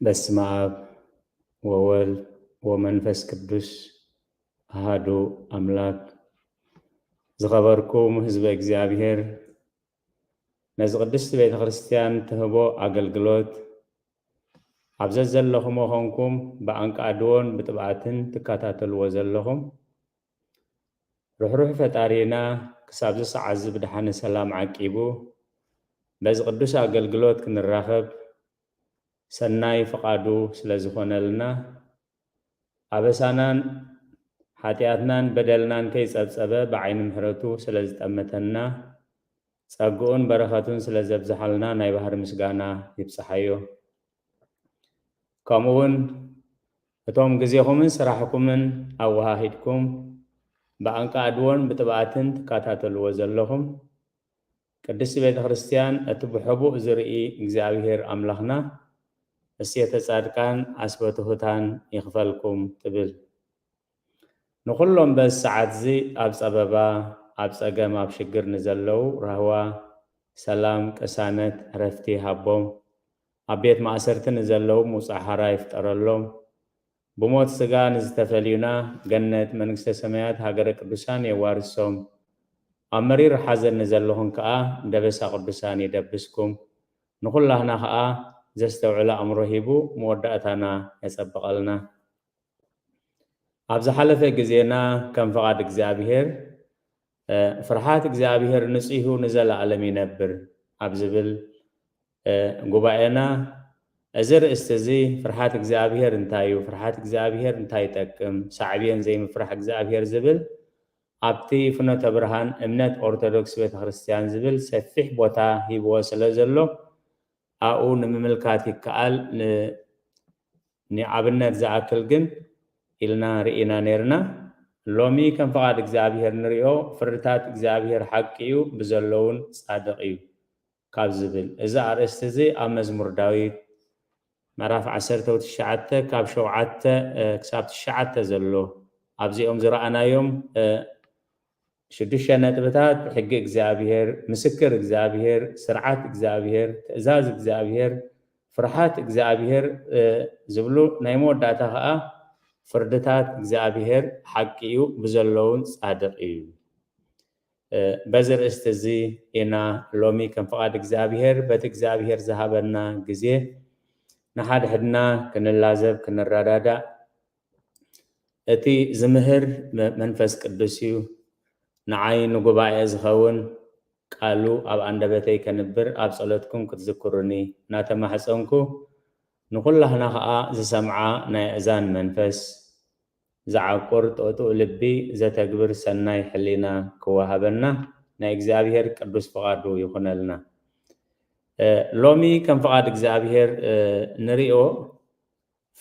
በስመ አብ ወወልድ ወመንፈስ ቅዱስ አሃዱ አምላክ። ዝኸበርኩም ህዝበ እግዚኣብሔር፣ ነዚ ቅድስቲ ቤተ ክርስቲያን ትህቦ ኣገልግሎት ኣብ ዘዘለኹሞ ኾንኩም ብኣንቃድዎን ብጥብኣትን ትከታተልዎ ዘለኹም፣ ርሕሩሕ ፈጣሪና ክሳብ እዚ ሰዓት እዚ ብድሓነ ሰላም ዓቂቡ በዚ ቅዱስ ኣገልግሎት ክንራኸብ ሰናይ ፍቓዱ ስለ ዝኾነልና፣ ኣበሳናን ሓጢኣትናን በደልናን ከይጸብጸበ ብዓይኒ ምሕረቱ ስለ ዝጠመተና፣ ጸግኡን በረኸቱን ስለ ዘብዝሓልና ናይ ባህሪ ምስጋና ይብጽሓዮ። ከምኡ እውን እቶም ግዜኹምን ስራሕኩምን ኣወሃሂድኩም ብኣንቃድዎን ብጥብኣትን ትከታተልዎ ዘለኹም ቅድስቲ ቤተ ክርስቲያን፣ እቲ ብሕቡእ ዝርኢ እግዚኣብሔር ኣምላኽና እሴተ ጻድቃን ኣስበ ትሑታን ይኽፈልኩም ትብል። ንኹሎም በዚ ሰዓት እዚ ኣብ ጸበባ፣ ኣብ ጸገም፣ ኣብ ሽግር ንዘለዉ ራህዋ፣ ሰላም፣ ቅሳነት፣ ዕረፍቲ ሃቦም። ኣብ ቤት ማእሰርቲ ንዘለዉ ምውጻእ ሓራ ይፍጠረሎም። ብሞት ስጋ ንዝተፈልዩና ገነት መንግስተ ሰማያት ሃገረ ቅዱሳን የዋርሶም። ኣብ መሪር ሓዘን ንዘለኹም ከኣ ደበሳ ቅዱሳን ይደብስኩም። ንኹላህና ከኣ ዘስተውዕል ኣእምሮ ሂቡ መወዳእታና የጸብቐልና። ኣብ ዝሓለፈ ግዜና ከም ፍቓድ እግዚኣብሔር፣ እ፣ ፍርሃት እግዚኣብሔር ንጺሁ ንዘለኣለም ይነብር ኣብ ዝብል፣ እ፣ ጉባኤና፣ እዚ ርእስቲ እዚ ፍርሃት እግዚኣብሔር እንታይ እዩ? ፍርሃት እግዚኣብሔር እንታይ ይጠቅም? ሳዕቤን ዘይምፍራሕ እግዚኣብሔር ዝብል ኣብቲ ፍኖተ ብርሃን እምነት ኦርቶዶክስ ቤተ ክርስቲያን ዝብል ሰፊሕ ቦታ ሂብዎ ስለ ዘሎ፣ ኣብኡ ንምምልካት ይከኣል። ን-፣ ንኣብነት ዝኣክል ግን ኢልና ርኢና ነይርና። ሎሚ ከም ፍቓድ እግዚኣብሔር ንሪኦ፣ ፍርድታት እግዚኣብሔር ሓቂ እዩ፣ ብዘሎ እውን ጻድቕ እዩ ካብ ዝብል። እዚ ኣርእስቲ እዚ ኣብ መዝሙር ዳዊት ምዕራፍ ዓሰርተ ትሽዓተ ካብ ሸውዓተ፣ እ፣ ክሳብ ትሽዓተ ዘሎ፣ ኣብዚኦም ዝረኣናዮም፣ እ፣ ሽዱሽተ ነጥብታት፣ ሕጊ እግዚኣብሔር፣ ምስክር እግዚኣብሔር፣ ስርዓት እግዚኣብሔር፣ ትእዛዝ እግዚኣብሔር፣ ፍርሃት እግዚኣብሔር፣ እ፣ ዝብሉ፣ ናይ መወዳእታ ኸኣ ፍርድታት እግዚኣብሔር ሓቂ እዩ፣ ብዘሎ እውን ጻድቕ እዩ። እ፣ በዚ ርእስቲ እዚ ኢና ሎሚ ከም ፍቓድ እግዚኣብሔር፣ በቲ እግዚኣብሔር ዝሃበና ግዜ ንሓድሕድና ክንላዘብ፣ ክንረዳዳእ፣ እቲ ዝምህር መ-፣ መንፈስ ቅዱስ እዩ። ንዓይ ንጉባኤ ዝኸውን ቃሉ ኣብ ኣንደበተይ ከንብር ኣብ ጸሎትኩም ክትዝክሩኒ እናተማሕጸንኩ፣ ንኹላህና ኸኣ ዝሰምዓ ናይ ኣእዛን መንፈስ፣ ዝዓቁር ጥቕጥቕ ልቢ፣ ዘተግብር ሰናይ ሕሊና ክወሃበና ናይ እግዚኣብሔር ቅዱስ ፍቓዱ ይኹነልና። እ፣ ሎሚ ከም ፍቓድ እግዚኣብሔር፣ እ፣ ንሪኦ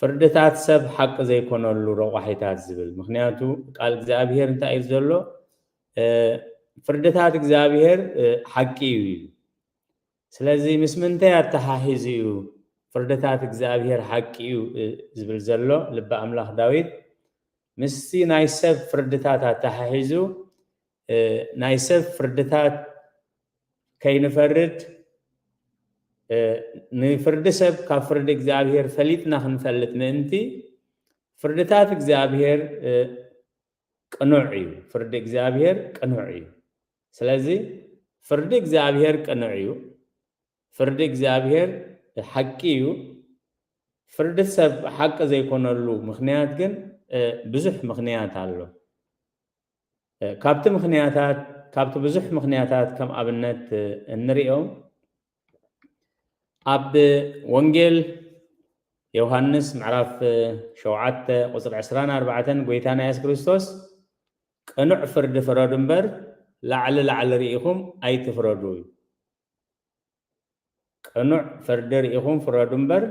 ፍርድታት ሰብ ሓቂ ዘይኮነሉ ረቋሒታት ዝብል። ምኽንያቱ ቃል እግዚኣብሔር እንታይ እዩ ዘሎ? እ፣ ፍርድታት እግዚኣብሔር፣ እ፣ ሓቂ እዩ ኢሉ። ስለዚ ምስ ምንታይ ኣተሓሒዙ እዩ ፍርድታት እግዚኣብሔር ሓቂ እዩ፣ እ፣ ዝብል ዘሎ? ልበ ኣምላኽ ዳዊት ምስቲ ናይ ሰብ ፍርድታት ኣተሓሒዙ፣ እ፣ ናይ ሰብ ፍርድታት ከይንፈርድ፣ እ፣ ንፍርዲ ሰብ ካብ ፍርዲ እግዚኣብሔር ፈሊጥና ክንፈልጥ ምእንቲ፣ ፍርድታት እግዚኣብሔር፣ እ፣ ቅኑዕ እዩ። ፍርዲ እግዚኣብሔር ቅኑዕ እዩ። ስለዚ ፍርዲ እግዚኣብሔር ቅኑዕ እዩ። ፍርዲ እግዚኣብሔር ሓቂ እዩ። ፍርዲ ሰብ ሓቂ ዘይኮነሉ ምኽንያት ግን፣ እ፣ ብዙሕ ምኽንያት ኣሎ። እ፣ ካብቲ ምኽንያታት፣ ካብቲ ብዙሕ ምኽንያታት ከም ኣብነት፣ እ፣ እንሪኦም፣ ኣብ ወንጌል ዮሃንስ ምዕራፍ ሸውዓተ ቁጽሪ ዕስራን ኣርባዕተን ጎይታና የሱስ ክርስቶስ ቅኑዕ ፍርዲ ፍረዱ እምበር ላዕሊ ላዕሊ ርኢኹም ኣይትፍረዱ እዩ። ቅኑዕ ፍርዲ ርኢኹም ፍረዱ እምበር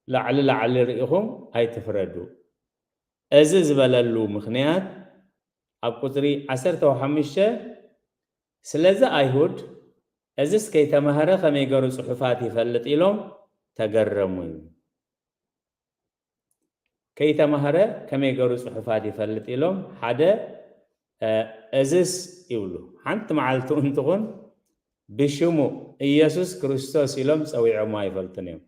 ላዕሊ ላዕሊ ርኢኹም ኣይትፍረዱ። እዚ ዝበለሉ ምኽንያት ኣብ ቁጽሪ ዓሰርተ ሓሙሽተ፣ ስለዚ ኣይሁድ እዝስ ከይተማህረ ከመይ ገሩ ጽሑፋት ይፈልጥ ኢሎም ተገረሙ እዩ። ከይተማህረ ከመይ ገሩ ጽሑፋት ይፈልጥ ኢሎም፣ ሓደ፣ እ፣ እዝስ ይብሉ። ሓንቲ መዓልቲ እንትኹን ብሽሙ ኢየሱስ ክርስቶስ ኢሎም ጸዊዖሞ ኣይፈልጡን እዮም።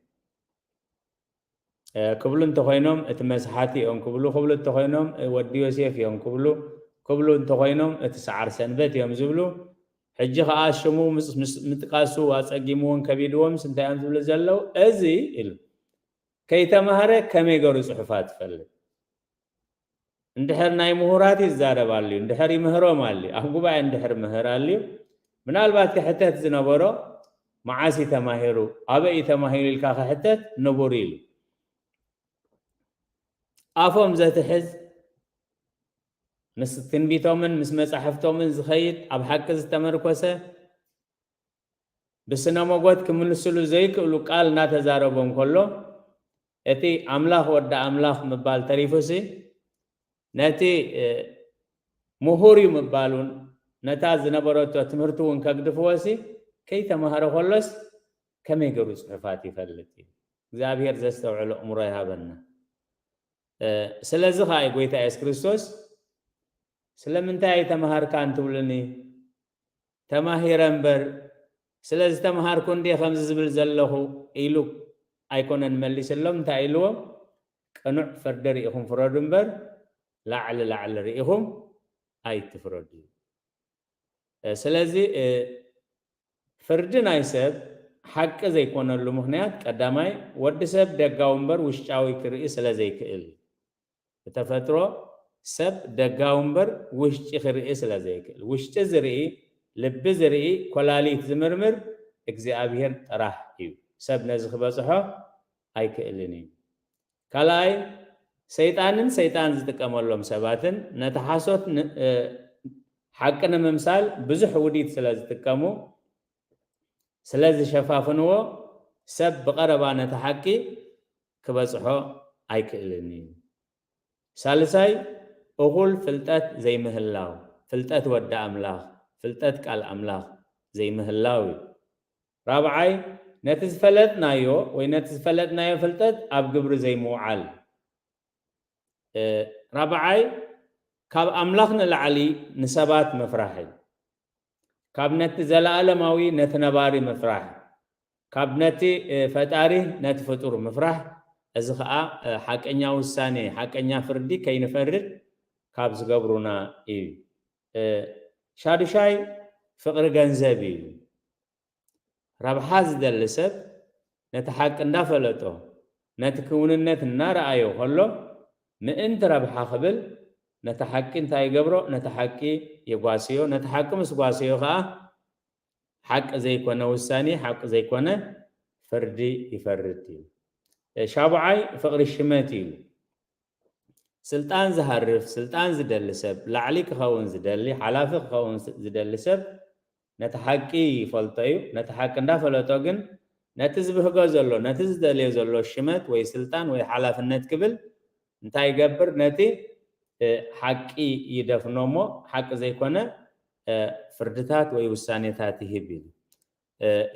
ክብሉ እንተኾይኖም እቲ መስሓቲ እዮም ክብሉ ክብሉ እንተኾይኖም ወዲ ዮሴፍ እዮም ክብሉ ክብሉ እንተኾይኖም እቲ ሰዓር ሰንበት እዮም ዝብሉ። ሕጂ ከዓ ሽሙ ምጥቃሱ ኣፀጊምዎም ከቢድዎም ስንታይ እዮም ዝብሉ ዘለዉ? እዚ ኢሉ ከይተማሃረ ከመይ ገሩ ፅሑፋት ይፈልጥ? እንድሕር ናይ ምሁራት ይዛረብ ኣልዩ፣ እንድሕር ይምህሮም ኣልዩ፣ ኣብ ጉባኤ እንድሕር ምህር ኣልዩ፣ ምናልባት ክሕተት ዝነበሮ መዓስ እዩ ተማሂሩ፣ ኣበይ እዩ ተማሂሩ ኢልካ ክሕተት ንቡር ኢሉ። ኣፎም ዘትሕዝ ምስ ትንቢቶምን ምስ መጻሕፍቶምን ዝኸይድ ኣብ ሓቂ ዝተመርኮሰ ብስነ መጎት ክምልስሉ ዘይክእሉ ቃል እናተዛረቦም ከሎ እቲ ኣምላኽ ወዲ ኣምላኽ ምባል ተሪፉሲ ነቲ ምሁር እዩ ምባሉን ነታ ዝነበረቶ ትምህርቲ እውን ከግድፍዎሲ ከይተማሃረ ከሎስ ከመይ ገሩ ፅሑፋት ይፈልጥ እዩ? እግዚኣብሔር ዘስተውዕሎ እምሮ ይሃበና። ስለዚ ከዓ ጎይታ የሱስ ክርስቶስ ስለምንታይ ኣይተማሃርካን ትብሉኒ? ተማሂረ እምበር ስለ ዝተምሃርኩ እንድየ ከምዚ ዝብል ዘለኹ ኢሉ ኣይኮነን መሊስሎም። እንታይ ኢልዎም? ቅኑዕ ፍርዲ ርኢኹም ፍረዱ እምበር ላዕሊ ላዕሊ ርኢኹም ኣይትፍረዱ። ስለዚ ፍርዲ ናይ ሰብ ሓቂ ዘይኮነሉ ምኽንያት ቀዳማይ ወዲ ሰብ ደጋዊ እምበር ውሽጫዊ ክርኢ ስለ ዘይክእል። ብተፈጥሮ ሰብ ደጋዊ እምበር ውሽጢ ክርኢ ስለ ዘይክእል፣ ውሽጢ ዝርኢ፣ ልቢ ዝርኢ፣ ኮላሊት ዝምርምር እግዚኣብሔር ጥራሕ እዩ። ሰብ ነዚ ክበፅሖ ኣይክእልን እዩ። ካልኣይ ሰይጣንን ሰይጣን ዝጥቀመሎም ሰባትን ነቲ ሓሶት ሓቂ ንምምሳል ብዙሕ ውዲት ስለ ዝጥቀሙ ስለ ዝሸፋፍንዎ ሰብ ብቐረባ ነቲ ሓቂ ክበጽሖ ኣይክእልን እዩ። ሳልሳይ እኹል ፍልጠት ዘይምህላው፣ ፍልጠት ወዲ ኣምላኽ፣ ፍልጠት ቃል ኣምላኽ ዘይምህላው እዩ። ራብዓይ ነቲ ዝፈለጥናዮ ወይ ነቲ ዝፈለጥናዮ ፍልጠት ኣብ ግብሪ ዘይምውዓል። ራብዓይ ካብ ኣምላኽ ንላዕሊ ንሰባት ምፍራሕ እዩ። ካብ ነቲ ዘለኣለማዊ ነቲ ነባሪ ምፍራሕ፣ ካብ ነቲ ፈጣሪ ነቲ ፍጡር ምፍራሕ። እዚ ከዓ ሓቀኛ ውሳኔ ሓቀኛ ፍርዲ ከይንፈርድ ካብ ዝገብሩና እዩ። ሻዱሻይ ፍቕሪ ገንዘብ እዩ። ረብሓ ዝደሊ ሰብ ነቲ ሓቂ እንዳፈለጦ ነቲ ክውንነት እናረኣዮ ከሎ ምእንቲ ረብሓ ክብል ነቲ ሓቂ እንታይ ይገብሮ? ነቲ ሓቂ የጓስዮ። ነቲ ሓቂ ምስ ጓስዮ ከዓ ሓቂ ዘይኮነ ውሳኔ ሓቂ ዘይኮነ ፍርዲ ይፈርድ እዩ። ሻብዓይ ፍቕሪ ሽመት እዩ። ስልጣን ዝሃርፍ ስልጣን ዝደሊ ሰብ ላዕሊ ክኸውን ዝደሊ ሓላፊ ክኸውን ዝደሊ ሰብ ነቲ ሓቂ ይፈልጦ እዩ። ነቲ ሓቂ እንዳፈለጦ ግን ነቲ ዝብህጎ ዘሎ ነቲ ዝደልዮ ዘሎ ሽመት ወይ ስልጣን ወይ ሓላፍነት ክብል እንታይ ይገብር? ነቲ ሓቂ ይደፍኖ እሞ ሓቂ ዘይኮነ ፍርድታት ወይ ውሳኔታት ይህብ እዩ።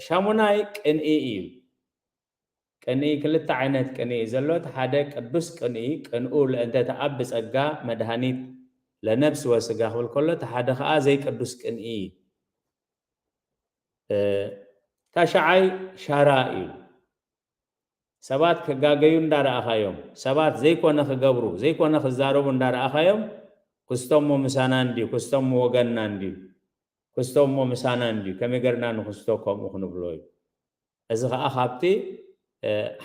ሻሙናይ ቅንኢ እዩ። ቅንኢ ክልተ ዓይነት ቅንኢ ዘሎ እቲ ሓደ ቅዱስ ቅንኢ ቅንኡ ለእንተ ተኣብ ብጸጋ መድሃኒት ለነብስ ወስጋ ክብል ከሎ እቲ ሓደ ከዓ ዘይቅዱስ ቅንኢ እዩ። ታሽዓይ ሻራ እዩ። ሰባት ክጋገዩ እንዳረኣኻዮም ሰባት ዘይኮነ ክገብሩ ዘይኮነ ክዛረቡ እንዳረኣኻዮም ክስቶሞ ምሳና እንድዩ ክስቶሞ ወገንና እንድዩ ክስቶሞ ምሳና እንድዩ ከመይ ገርና ንክስቶ ከምኡ ክንብሎ እዩ። እዚ ከዓ ካብቲ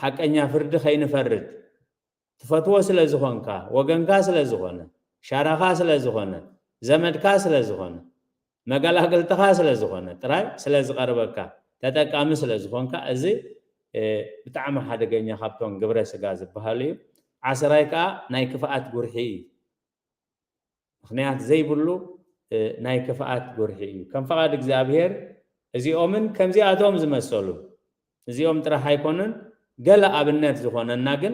ሓቀኛ ፍርዲ ከይንፈርድ ትፈትዎ ስለ ዝኾንካ ወገንካ ስለ ዝኾነ ሻራኻ ስለ ዝኾነ ዘመድካ ስለ ዝኾነ መገላገልትኻ ስለ ዝኾነ ጥራይ ስለ ዝቐርበካ ተጠቃሚ ስለ ዝኾንካ እዚ ብጣዕሚ ሓደገኛ ካብቶም ግብረ ስጋ ዝበሃሉ እዩ። ዓሰራይ ከዓ ናይ ክፍኣት ጉርሒ እዩ። ምኽንያት ዘይብሉ ናይ ክፍኣት ጉርሒ እዩ። ከም ፍቓድ እግዚኣብሔር እዚኦምን ከምዚኣቶም ዝመሰሉ እዚኦም ጥራሕ ኣይኮኑን፣ ገለ ኣብነት ዝኾነና ግን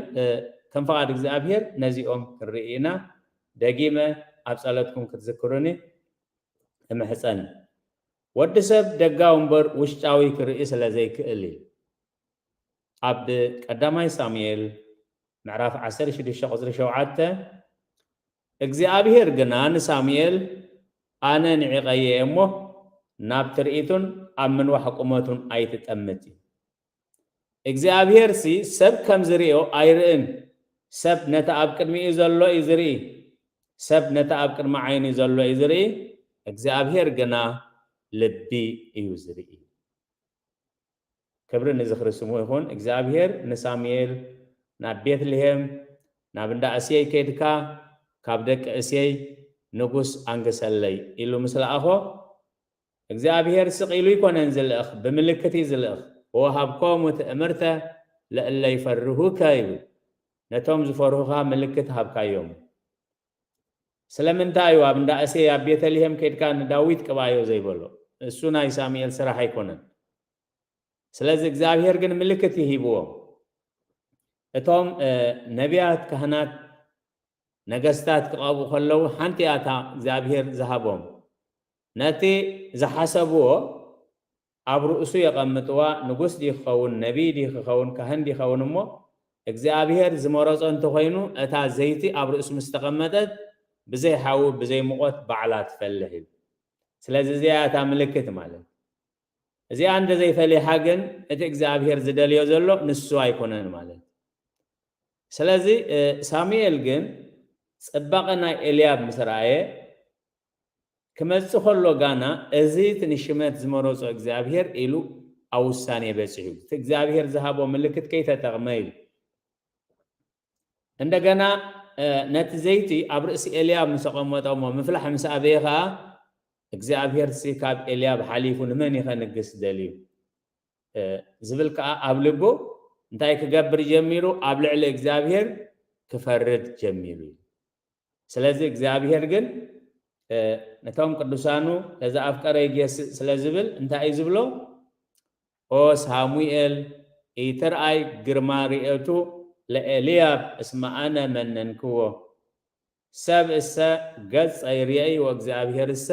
ከም ፍቓድ እግዚኣብሔር ነዚኦም ክንርኢ ኢና። ደጊመ ኣብ ጸሎትኩም ክትዝክሩኒ እምሕጸን። ወዲ ሰብ ደጋዊ እምበር ውሽጣዊ ክርኢ ስለ ዘይክእል እዩ። ኣብ ቀዳማይ ሳሙኤል ምዕራፍ ዓሰርተ ሽዱሽተ ቁጽሪ ሸውዓተ እግዚኣብሔር ግና ንሳሙኤል ኣነ ንዒቐየ እሞ ናብ ትርኢቱን ኣብ ምንዋሕ ቁመቱን ኣይትጠምት እዩ። እግዚኣብሄርሲ ሰብ ከም ዝርእዮ ኣይርእን። ሰብ ነቲ ኣብ ቅድሚኡ ዘሎ እዩ ዝርኢ። ሰብ ነቲ ኣብ ቅድሚ ዓይኑ ዘሎ እዩ ዝርኢ። እግዚኣብሄር ግና ልቢ እዩ ዝርኢ። ክብሪ ንዝኽሪ ስሙ ይኹን። እግዚኣብሄር ንሳሙኤል ናብ ቤትልሄም ናብ እንዳ እሴይ ከይድካ ካብ ደቂ እሴይ ንጉስ ኣንግሰለይ ኢሉ ምስ ለኣኾ እግዚኣብሄር ስቕ ኢሉ ኣይኮነን ዝልእኽ፣ ብምልክት እዩ ዝልእኽ። ወሃብኮሙ ትእምርተ ለእለ ይፈርሁከ ይብል። ነቶም ዝፈርሁኻ ምልክት ሃብካዮም። ስለምንታይ እዩ ኣብ እንዳ እሴይ ኣብ ቤተልሔም ከይድካ ንዳዊት ቅባዮ ዘይበሎ? እሱ ናይ ሳሙኤል ስራሕ ኣይኮነን። ስለዚ እግዚኣብሄር ግን ምልክት ይሂብዎም። እቶም ነቢያት፣ ካህናት፣ ነገስታት ክቐብኡ ከለዉ ሓንቲ እያ እታ እግዚኣብሄር ዝሃቦም። ነቲ ዝሓሰብዎ ኣብ ርእሱ የቐምጥዋ። ንጉስ ድዩ ክኸውን፣ ነቢይ ድዩ ክኸውን፣ ካህን ድዩ ክኸውን እሞ እግዚኣብሄር ዝመረጾ እንተኾይኑ እታ ዘይቲ ኣብ ርእሱ ምስ ተቐመጠት ብዘይ ሓዊ ብዘይ ሙቐት ባዕላ ትፈልሕ እዩ። ስለዚ እዚኣ እያ እታ ምልክት ማለት። እዚኣ እንተ ዘይፈሊሓ ግን እቲ እግዚኣብሄር ዝደልዮ ዘሎ ንሱ ኣይኮነን ማለት። ስለዚ ሳሙኤል ግን ጽባቐ ናይ ኤልያብ ምስ ረኣየ ክመጽእ ከሎ ጋና እዚ እቲ ንሽመት ዝመረጾ እግዚኣብሄር ኢሉ ኣብ ውሳኔ በጺሑ። እቲ እግዚኣብሄር ዝሃቦ ምልክት ከይተጠቕመ ኢሉ እንደገና ነቲ ዘይቲ ኣብ ርእሲ ኤልያብ ምስ ኣቐመጦ እሞ ምፍላሕ ምስ ኣበየ ኸዓ እግዚኣብሄር ሲ ካብ ኤልያብ ሓሊፉ ንመን እዩ ከንግስ ደልዩ ዝብል ከዓ ኣብ ልቡ እንታይ ክገብር ጀሚሩ? ኣብ ልዕሊ እግዚኣብሄር ክፈርድ ጀሚሩ እዩ። ስለዚ እግዚኣብሄር ግን ነቶም ቅዱሳኑ ነዚ ኣፍቀረ ይገስጽ ስለ ዝብል እንታይ እዩ ዝብሎ? ኦ ሳሙኤል ኢትርኣይ ግርማ ርእየቱ ለኤልያብ እስመ ኣነ መነንክዎ። ሰብ እሰ ገጸ ይርእይ ወእግዚኣብሔር እሰ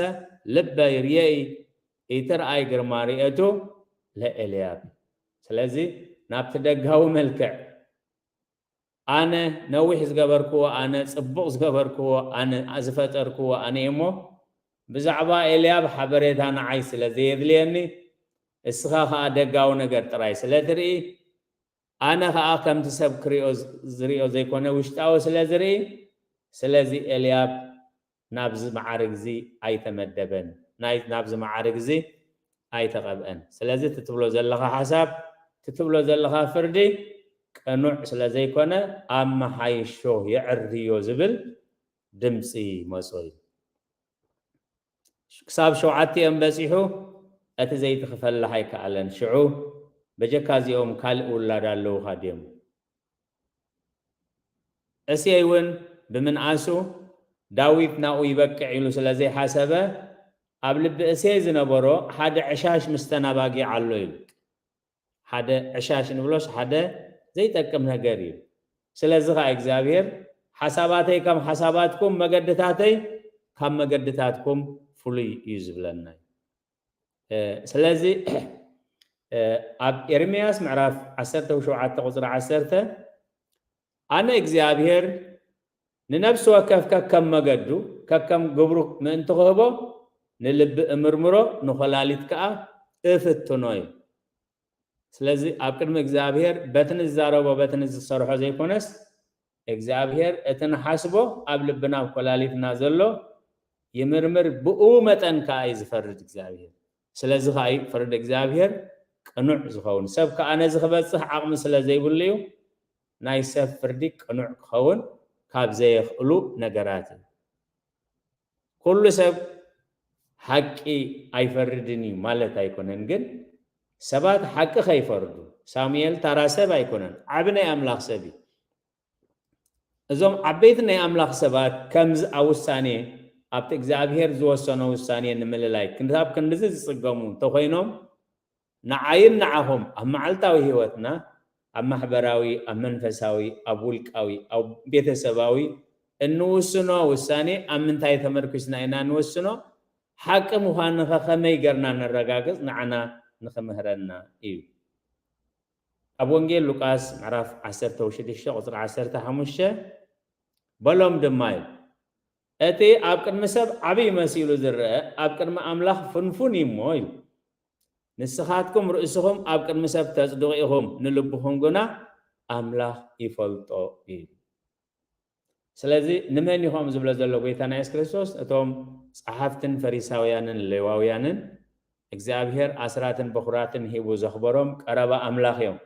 ልበ ይርእይ ኢትርኣይ ግርማ ርእየቱ ለኤልያብ። ስለዚ ናብቲ ደጋዊ መልክዕ ኣነ ነዊሕ ዝገበርክዎ፣ ኣነ ጽቡቕ ዝገበርክዎ፣ ኣነ ዝፈጠርክዎ ኣነ እየ እሞ ብዛዕባ ኤልያብ ሓበሬታ ንዓይ ስለ ዘየድልየኒ እስኻ ኸኣ ደጋዊ ነገር ጥራይ ስለ ትርኢ ኣነ ኸኣ ከምቲ ሰብ ክሪኦ ዝሪኦ ዘይኮነ ውሽጣዊ ስለ ዝርኢ ስለዚ ኤልያብ ናብዚ መዓርግ እዚ ኣይተመደበን፣ ናይ ናብዚ መዓርግ እዚ ኣይተቐብአን። ስለዚ እቲ ትብሎ ዘለኻ ሓሳብ፣ እቲ ትብሎ ዘለኻ ፍርዲ ቅኑዕ ስለ ዘይኮነ ኣመሓይሾ፣ የዕርዮ ዝብል ድምፂ መጾ እዩ። ክሳብ ሸውዓቲኦም በፂሑ እቲ ዘይቲ ክፈልሕ ኣይከኣለን። ሽዑ በጀካ እዚኦም ካልእ ውላድ ኣለውኻ ድዮም? እሴይ እውን ብምንኣሱ ዳዊት ናብኡ ይበቅዕ ኢሉ ስለ ዘይሓሰበ ኣብ ልቢ እሴይ ዝነበሮ ሓደ ዕሻሽ ምስተን ኣባጊዕ ኣሎ ኢሉ። ሓደ ዕሻሽ ንብሎስ ሓደ ዘይጠቅም ነገር እዩ። ስለዚ ኸዓ እግዚኣብሔር ሓሳባተይ ከም ሓሳባትኩም መገድታተይ ካብ መገድታትኩም ፍሉይ እዩ ዝብለና እዩ። ስለዚ ኣብ ኤርምያስ ምዕራፍ ዓሰርተ ሸውዓተ ቁፅሪ ዓሰርተ ኣነ እግዚኣብሔር ንነፍሲ ወከፍ ከከም መገዱ ከከም ግብሩ ምእንቲ ክህቦ ንልቢ እምርምሮ ንኮላሊት ከዓ እፍትኖ እዩ። ስለዚ ኣብ ቅድሚ እግዚኣብሔር በቲ ንዛረቦ በቲ ንዝሰርሖ ዘይኮነስ እግዚኣብሔር እቲ ንሓስቦ ኣብ ልብና ኣብ ኮላሊትና ዘሎ ይምርምር ብኡ መጠን ከዓ እዩ ዝፈርድ እግዚኣብሔር። ስለዚ ከዓ እዩ ፍርዲ እግዚኣብሔር ቅኑዕ ዝኸውን። ሰብ ከዓ ነዚ ክበፅሕ ዓቕሚ ስለ ዘይብሉ እዩ ናይ ሰብ ፍርዲ ቅኑዕ ክኸውን ካብ ዘየኽእሉ ነገራት እዩ። ኩሉ ሰብ ሓቂ ኣይፈርድን እዩ ማለት ኣይኮነን፣ ግን ሰባት ሓቂ ከይፈርዱ ሳሙኤል ታራ ሰብ ኣይኮነን፣ ዓቢ ናይ ኣምላኽ ሰብ እዩ። እዞም ዓበይቲ ናይ ኣምላኽ ሰባት ከምዚ ኣብ ውሳኔ ኣብቲ እግዚኣብሔር ዝወሰኖ ውሳኔ ንምልላይ ክንዳብ ክንድዚ ዝጽገሙ እንተኾይኖም ንዓይን ንዓኹም ኣብ መዓልታዊ ህይወትና ኣብ ማሕበራዊ ኣብ መንፈሳዊ ኣብ ውልቃዊ ኣብ ቤተሰባዊ እንውስኖ ውሳኔ ኣብ ምንታይ ተመርኪስና ኢና ንወስኖ? ሓቂ ምዃንኸ ከመይ ገርና ነረጋግጽ ንዓና ንኽምህረና እዩ። ኣብ ወንጌል ሉቃስ ምዕራፍ ዓሰርተ ሽዱሽተ ቁፅሪ ዓሰርተ ሓሙሽተ በሎም ድማ እዩ እቲ ኣብ ቅድሚ ሰብ ዓብይ መሲሉ ዝረአ ኣብ ቅድሚ ኣምላኽ ፍንፉን እዩ እሞ እዩ። ንስኻትኩም ርእስኹም ኣብ ቅድሚ ሰብ ተጽድቑ ኢኹም፣ ንልብኹም ግና ኣምላኽ ይፈልጦ እዩ። ስለዚ ንመን እዩ ከምኡ ዝብሎ ዘሎ ጎይታና የሱስ ክርስቶስ? እቶም ጸሓፍትን ፈሪሳውያንን ሌዋውያንን እግዚኣብሔር ኣስራትን በኹራትን ሂቡ ዘኽበሮም ቀረባ ኣምላኽ እዮም።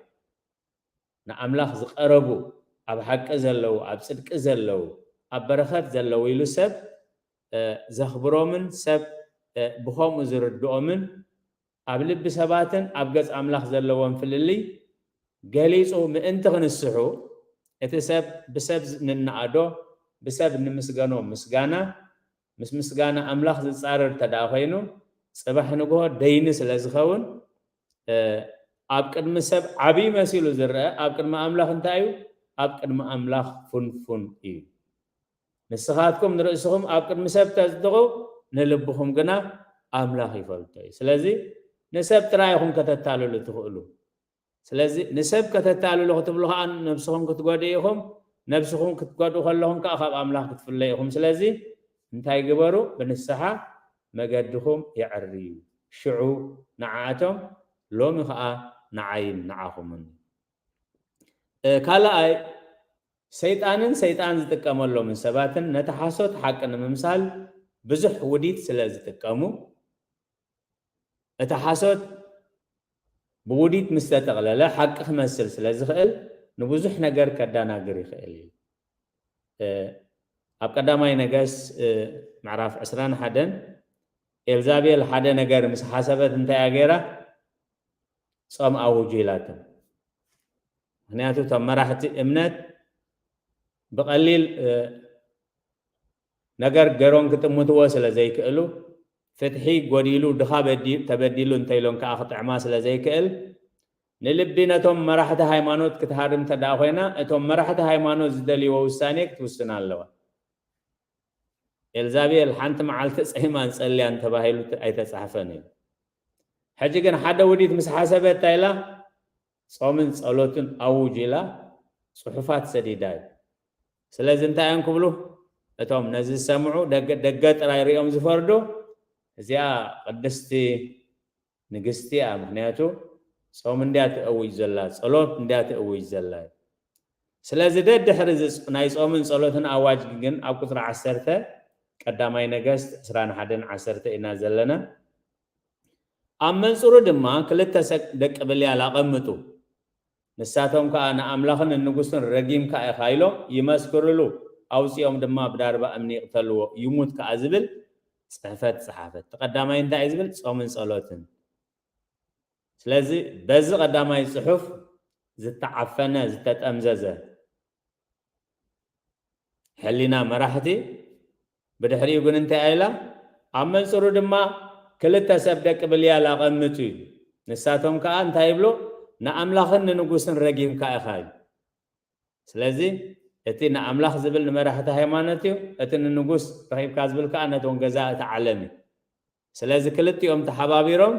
ንኣምላኽ ዝቐረቡ፣ ኣብ ሓቂ ዘለዉ፣ ኣብ ጽድቂ ዘለዉ፣ ኣብ በረኸት ዘለዉ ኢሉ ሰብ ዘኽብሮምን ሰብ ብኸምኡ ዝርድኦምን ኣብ ልቢ ሰባትን ኣብ ገጽ ኣምላኽ ዘለዎም ፍልልይ ገሊጹ ምእንቲ ክንስሑ፣ እቲ ሰብ ብሰብ ንነኣዶ፣ ብሰብ ንምስገኖ ምስጋና፣ ምስ ምስጋና ኣምላኽ ዝጻረር እንተ ደኣ ኮይኑ፣ ጽባሕ ንግሆ ደይኒ ስለ ዝኸውን፣ ኣብ ቅድሚ ሰብ ዓብዪ መሲሉ ዝረአ፣ ኣብ ቅድሚ ኣምላኽ እንታይ እዩ? ኣብ ቅድሚ ኣምላኽ ፍንፉን እዩ። ንስኻትኩም ንርእስኹም ኣብ ቅድሚ ሰብ ተጽድቑ፣ ንልብኹም ግና ኣምላኽ ይፈልጦ እዩ። ስለዚ ንሰብ ጥራይ ኢኹም ከተታልሉ ትኽእሉ። ስለዚ ንሰብ ከተታልሉ ክትብሉ ከኣ ነብስኹም ክትጎድኡ ኢኹም። ነብስኹም ክትጎድኡ ከለኹም ከኣ ካብ ኣምላኽ ክትፍለዩ ኢኹም። ስለዚ እንታይ ግበሩ? ብንስሓ መገድኹም የዐርዩ። ሽዑ ንዓኣቶም፣ ሎሚ ከኣ ንዓይን ንዓኹምን። ካልኣይ፣ ሰይጣንን ሰይጣን ዝጥቀመሎምን ሰባትን ነቲ ሓሶት ሓቂ ንምምሳል ብዙሕ ውዲት ስለ ዝጥቀሙ፣ እቲ ሓሶት ብውዲት ምስ ተጠቕለለ ሓቂ ክመስል ስለ ዝኽእል ንብዙሕ ነገር ከዳናግር ይኽእል እዩ። ኣብ ቀዳማይ ነገስ ምዕራፍ ዕስራን ሓደን ኤልዛቤል ሓደ ነገር ምስ ሓሰበት እንታይ እያ ገይራ? ጾም ኣውጁ ኢላቶም። ምክንያቱ እቶም መራሕቲ እምነት ብቐሊል ነገር ገሮም ክጥምትዎ ስለ ዘይክእሉ፣ ፍትሒ ጎዲሉ፣ ድኻ ተበዲሉ እንተኢሎም ከዓ ክጥዕማ ስለ ዘይክእል፣ ንልቢ ነቶም መራሕቲ ሃይማኖት ክትሃርም እንተ ደኣ ኮይና፣ እቶም መራሕቲ ሃይማኖት ዝደልይዎ ውሳኔ ክትውስን ኣለዋ። ኤልዛቤል ሓንቲ መዓልቲ ጸይማን ጸልያን ተባሂሉ ኣይተጻሕፈን እዩ። ሕጂ ግን ሓደ ውዲት ምስ ሓሰበት እንታይ ኢላ? ጾምን ጸሎትን ኣውጅ ኢላ ጽሑፋት ሰዲዳ እዩ። ስለዚ እንታይ እዮም ክብሉ? እቶም ነዚ ዝሰምዑ ደገ፣ ደገ ጥራይ ሪኦም ዝፈርዱ፣ እዚኣ ቅድስቲ ንግስቲ እያ። ምክንያቱ ጾም እንድያ ትእውጅ ዘላ፣ ጸሎት እንድያ ትእውጅ ዘላ። ስለዚ ደድሕሪ እዚ ናይ ጾምን ጸሎትን ኣዋጅ ግን ኣብ ቁጽሪ ዓሰርተ ቀዳማይ ነገስት ዕስራን ሓደን ዓሰርተ ኢና ዘለና። ኣብ መንጽሩ ድማ ክልተ ሰ-፣ ደቂ ብልያል ኣቐምጡ። ንሳቶም ከኣ ንኣምላኽን ንንጉስን ረጊምካ ኢኻ ኢሎም ይመስክርሉ። ኣውጺኦም ድማ ብዳርባ እምኒ ይቕተልዎ፣ ይሙት ከኣ ዝብል ጽሕፈት ጸሓፈ። እቲ ቀዳማይ እንታይ እዩ ዝብል? ጾምን ጸሎትን። ስለዚ በዚ ቀዳማይ ጽሑፍ ዝተዓፈነ፣ ዝተጠምዘዘ ሕሊና መራሕቲ፣ ብድሕሪኡ ግን እንታይ ኢላ? ኣብ መንጽሩ ድማ ክልተ ሰብ ደቂ ብልያል ኣቐምጡ እዩ። ንሳቶም ከኣ እንታይ ይብሉ? ንኣምላኽን ንንጉስን ረጊምካ ኢኻ እዩ። ስለዚ እቲ ንኣምላኽ ዝብል ንመራሕቲ ሃይማኖት እዩ፣ እቲ ንንጉስ ረኺብካ ዝብል ከኣ ነቶም ገዛእቲ ዓለም እዩ። ስለዚ ክልቲኦም ተሓባቢሮም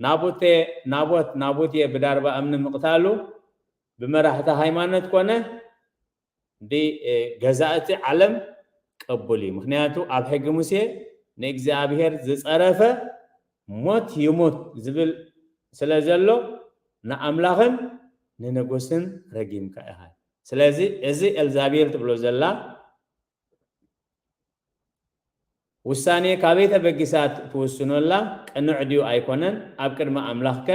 ናቡቴ፣ ናቦት፣ ናቡቴ ብዳርባ እምኒ ምቕታሉ ብመራሕቲ ሃይማኖት ኮነ ብገዛእቲ ዓለም ቅቡል እዩ። ምክንያቱ ኣብ ሕጊ ሙሴ ንእግዚኣብሔር ዝጸረፈ ሞት ይሙት ዝብል ስለ ዘሎ ንኣምላኽን ንንጉስን ረጊምካ ኢኻ። ስለዚ እዚ ኤልዛቤል ትብሎ ዘላ ውሳኔ ካበይ ተበጊሳ ትውስኖላ ቅኑዕ ድዩ ኣይኮነን? ኣብ ቅድሚ ኣምላኽከ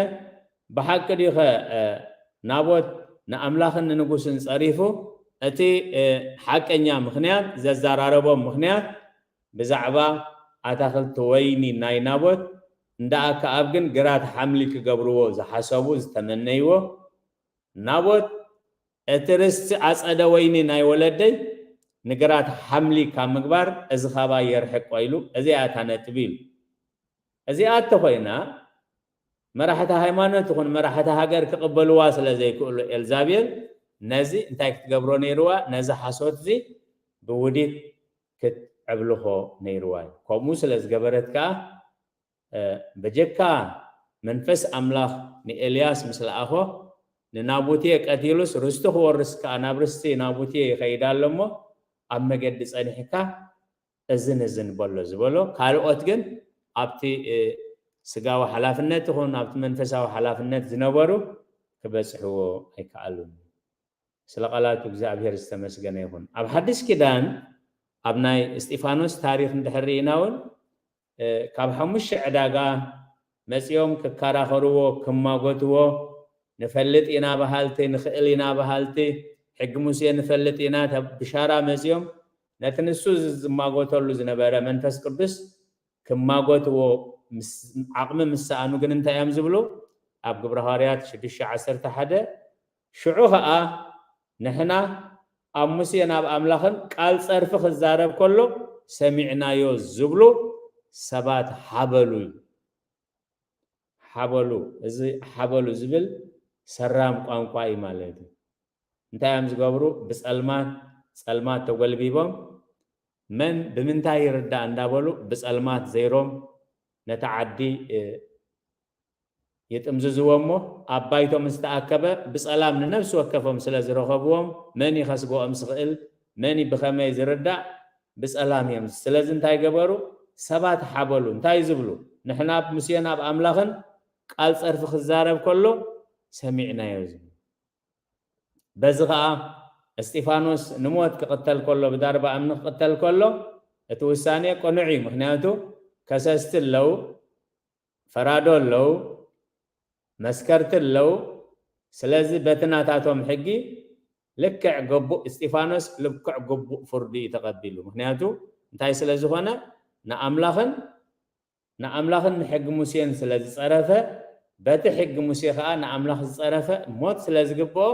ብሓቂ ድዩኸ ናቦት ንኣምላኽን ንንጉስን ጸሪፉ? እቲ ሓቀኛ ምኽንያት፣ ዘዘራረቦም ምኽንያት ብዛዕባ ኣታኽልቲ ወይኒ ናይ ናቦት እንዳ ኣከኣብ ግን ግራት ሓምሊ ክገብርዎ ዝሓሰቡ ዝተመነይዎ፣ ናቦት እቲ ርስቲ ኣጸደ ወይኒ ናይ ወለደይ ንግራት ሓምሊ ካብ ምግባር እዚ ኻባይ የርሕቆ ኢሉ፣ እዚኣ እታ ነጥቢ ኢሉ። እዚኣ እንተኾይና መራሕቲ ሃይማኖት ይኹን መራሕቲ ሃገር ክቕበልዋ ስለ ዘይክእሉ ኤልዛቤል ነዚ እንታይ ክትገብሮ ነይርዋ? ነዚ ሓሶት እዚ ብውዲት ክትዕብልኾ ነይርዋ እዩ። ከምኡ ስለ ዝገበረት ከኣ በጀካ መንፈስ ኣምላኽ ንኤልያስ ምስ ለኣኾ ንናቡቴ ቀቲሉስ ርስቱ ክወርስ ከኣ ናብ ርስቲ ናቡቴ ይኸይድ ኣሎ እሞ ኣብ መገዲ ጸኒሕካ እዝን እዝን በሎ ዝበሎ። ካልኦት ግን ኣብቲ ስጋዊ ሓላፍነት ይኹን ኣብቲ መንፈሳዊ ሓላፍነት ዝነበሩ ክበጽሕዎ ኣይከኣሉን። ስለ ቃላቱ እግዚኣብሔር ዝተመስገነ ይኹን። ኣብ ሓድሽ ኪዳን ኣብ ናይ እስጢፋኖስ ታሪኽ እንድሕር ርኢና እውን ካብ ሓሙሽተ ዕዳጋ መጺኦም ክከራኸርዎ ክማጎትዎ፣ ንፈልጥ ኢና በሃልቲ፣ ንኽእል ኢና በሃልቲ፣ ሕጊ ሙሴ ንፈልጥ ኢና ብሻራ መጺኦም ነቲ ንሱ ዝማጎተሉ ዝነበረ መንፈስ ቅዱስ ክማጎትዎ ዓቕሚ ምስ ሰኣኑ ግን እንታይ እዮም ዝብሉ? ኣብ ግብረ ሃዋርያት ሽዱሽተ ዓሰርተ ሓደ ሽዑ ኸኣ ንሕና ኣብ ሙሴ ናብ ኣምላኽን ቃል ጸርፊ ክዛረብ ከሎ ሰሚዕናዮ ዝብሉ ሰባት ሓበሉ እዩ። ሓበሉ፣ እዚ ሓበሉ ዝብል ሰራም ቋንቋ እዩ ማለት እዩ። እንታይ እዮም ዝገብሩ? ብጸልማት ጸልማት ተጎልቢቦም መን ብምንታይ ይርዳእ እንዳበሉ ብጸልማት ዘይሮም ነቲ ዓዲ ይጥምዝዝዎ እሞ ኣብ ባይቶ ምስ ተኣከበ ብጸላም ንነፍሲ ወከፎም ስለ ዝረኸብዎም መን እዩ ከስግኦም ዝኽእል መን እዩ ብኸመይ ዝርዳእ ብጸላም እዮም። ስለዚ እንታይ ገበሩ? ሰባት ሓበሉ። እንታይ ዝብሉ? ንሕና ኣብ ሙሴን ኣብ ኣምላኽን ቃል ጸርፊ ክዛረብ ከሎ ሰሚዕናዮ ዝብሉ። በዚ ኸኣ እስጢፋኖስ ንሞት ክቕተል ከሎ ብዳርባ እምኒ ክቕተል ከሎ እቲ ውሳኔ ቅኑዕ እዩ። ምክንያቱ ከሰስቲ ኣለዉ፣ ፈራዶ ኣለዉ፣ መስከርቲ ኣለዉ። ስለዚ በቲ ናታቶም ሕጊ ልክዕ ግቡእ እስጢፋኖስ ልክዕ ግቡእ ፍርዲ እዩ ተቐቢሉ። ምክንያቱ እንታይ ስለ ዝኾነ ንኣምላኽን ንኣምላኽን ንሕጊ ሙሴን ስለ ዝጸረፈ በቲ ሕጊ ሙሴ ኸኣ ንኣምላኽ ዝጸረፈ ሞት ስለ ዝግብኦ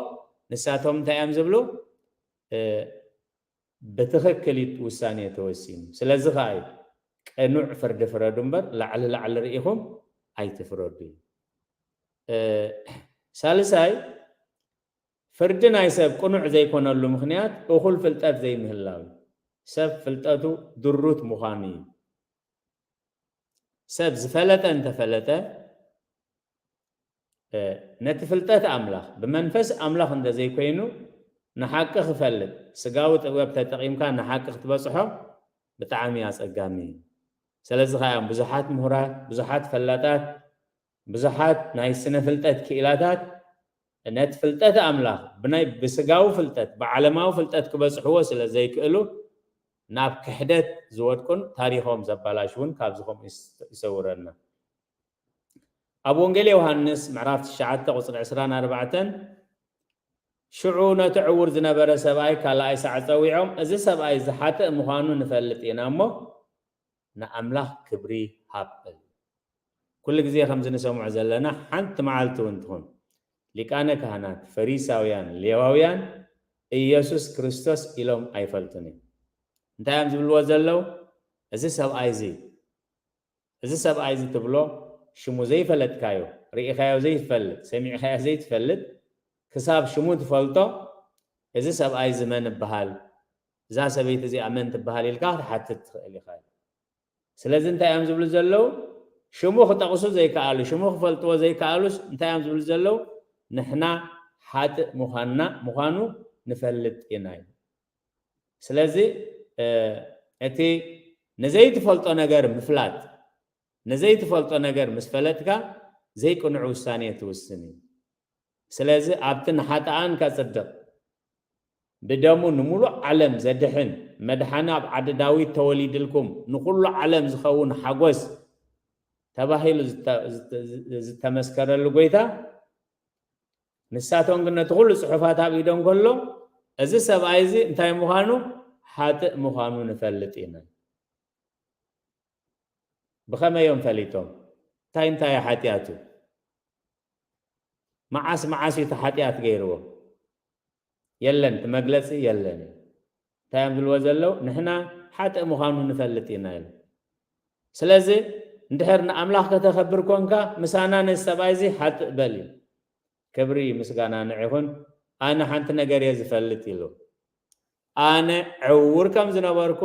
ንሳቶም እንታይ እዮም ዝብሉ? ብትኽክል እዩ ውሳኔ ተወሲኑ። ስለዚ ኸዓ እዩ ቅኑዕ ፍርዲ ፍረዱ እምበር ላዕሊ ላዕሊ ርኢኹም ኣይትፍረዱ እዩ። ሳልሳይ ፍርዲ ናይ ሰብ ቅኑዕ ዘይኮነሉ ምኽንያት እኹል ፍልጠት ዘይምህላው እዩ። ሰብ ፍልጠቱ ድሩት ምዃኑ እዩ። ሰብ ዝፈለጠ እንተፈለጠ ነቲ ፍልጠት ኣምላኽ ብመንፈስ ኣምላኽ እንተዘይኮይኑ ንሓቂ ክፈልጥ ስጋዊ ጥበብ ተጠቒምካ ንሓቂ ክትበፅሖ ብጣዕሚ ኣፀጋሚ እዩ። ስለዚ ከዓ እዮም ብዙሓት ምሁራት ብዙሓት ፈላጣት ብዙሓት ናይ ስነ ፍልጠት ክኢላታት ነቲ ፍልጠት ኣምላኽ ብናይ ብስጋዊ ፍልጠት ብዓለማዊ ፍልጠት ክበፅሕዎ ስለ ዘይክእሉ ናብ ክሕደት ዝወድቁን ታሪኾም ዘባላሽውን ካብዚ ከምኡ ይሰውረና። ኣብ ወንጌል ዮሃንስ ምዕራፍ ትሽዓተ ቁፅሪ ዕስራን ኣርባዕተን ሽዑ ነቲ ዕውር ዝነበረ ሰብኣይ ካልኣይ ሳዕ ፀዊዖም እዚ ሰብኣይ እዚ ሓጥእ ምዃኑ ንፈልጥ ኢና እሞ ንኣምላኽ ክብሪ ሃብ በሉ። ኩሉ ግዜ ከምዚ ንሰምዖ ዘለና ሓንቲ መዓልቲ እውን ትኹን ሊቃነ ካህናት፣ ፈሪሳውያን፣ ሌዋውያን ኢየሱስ ክርስቶስ ኢሎም ኣይፈልጡን እዮም። እንታይ እዮም ዝብልዎ ዘለዉ? እዚ ሰብኣይ እዚ እዚ ሰብኣይ እዚ ትብሎ ሽሙ ዘይፈለጥካዮ፣ ርኢኻዮ ዘይትፈልጥ፣ ሰሚዕኻዮ ዘይትፈልጥ ክሳብ ሽሙ ትፈልጦ እዚ ሰብኣይ እዚ መን ይበሃል? እዛ ሰበይቲ እዚኣ መን ትበሃል ኢልካ ክትሓትት ትኽእል ኢኻ። ስለዚ እንታይ እዮም ዝብሉ ዘለዉ? ሽሙ ክጠቕሱ ዘይከኣሉ፣ ሽሙ ክፈልጥዎ ዘይከኣሉስ እንታይ እዮም ዝብሉ ዘለዉ? ንሕና ሓጥእ ምዃንና ምዃኑ ንፈልጥ ኢና እዩ። ስለዚ እቲ ንዘይትፈልጦ ነገር ምፍላጥ ንዘይትፈልጦ ነገር ምስ ፈለጥካ ዘይቅኑዕ ውሳኔ ትውስን እዩ። ስለዚ ኣብቲ ንሓጥኣን ከጽድቕ ብደሙ ንሙሉእ ዓለም ዘድሕን መድሓኒ ኣብ ዓዲ ዳዊት ተወሊድልኩም ንኹሉ ዓለም ዝኸውን ሓጎስ ተባሂሉ ዝተመስከረሉ ጎይታ ንሳቶም ግን ነቲ ኩሉ ጽሑፋት ኣብ ኢዶም ከሎ እዚ ሰብኣይ እዚ እንታይ ምዃኑ ሓጥእ ምዃኑ ንፈልጥ ኢና። ብኸመይ እዮም ፈሊጦም? እንታይ እንታይ ሓጢኣቱ? መዓስ መዓስ እዩ እቲ ሓጢኣት ገይርዎ? የለን፣ እቲ መግለጺ የለን። እንታይ እዮም ዝብልዎ ዘለዉ? ንሕና ሓጥእ ምዃኑ ንፈልጥ ኢና ኢሉ። ስለዚ እንድሕር ንኣምላኽ ከተኸብር ኮንካ ምሳና ነዚ ሰብኣይ እዚ ሓጥእ በል እዩ። ክብሪ ምስጋና ንዒኹን። ኣነ ሓንቲ ነገር እየ ዝፈልጥ ኢሉ። ኣነ ዕውር ከም ዝነበርኩ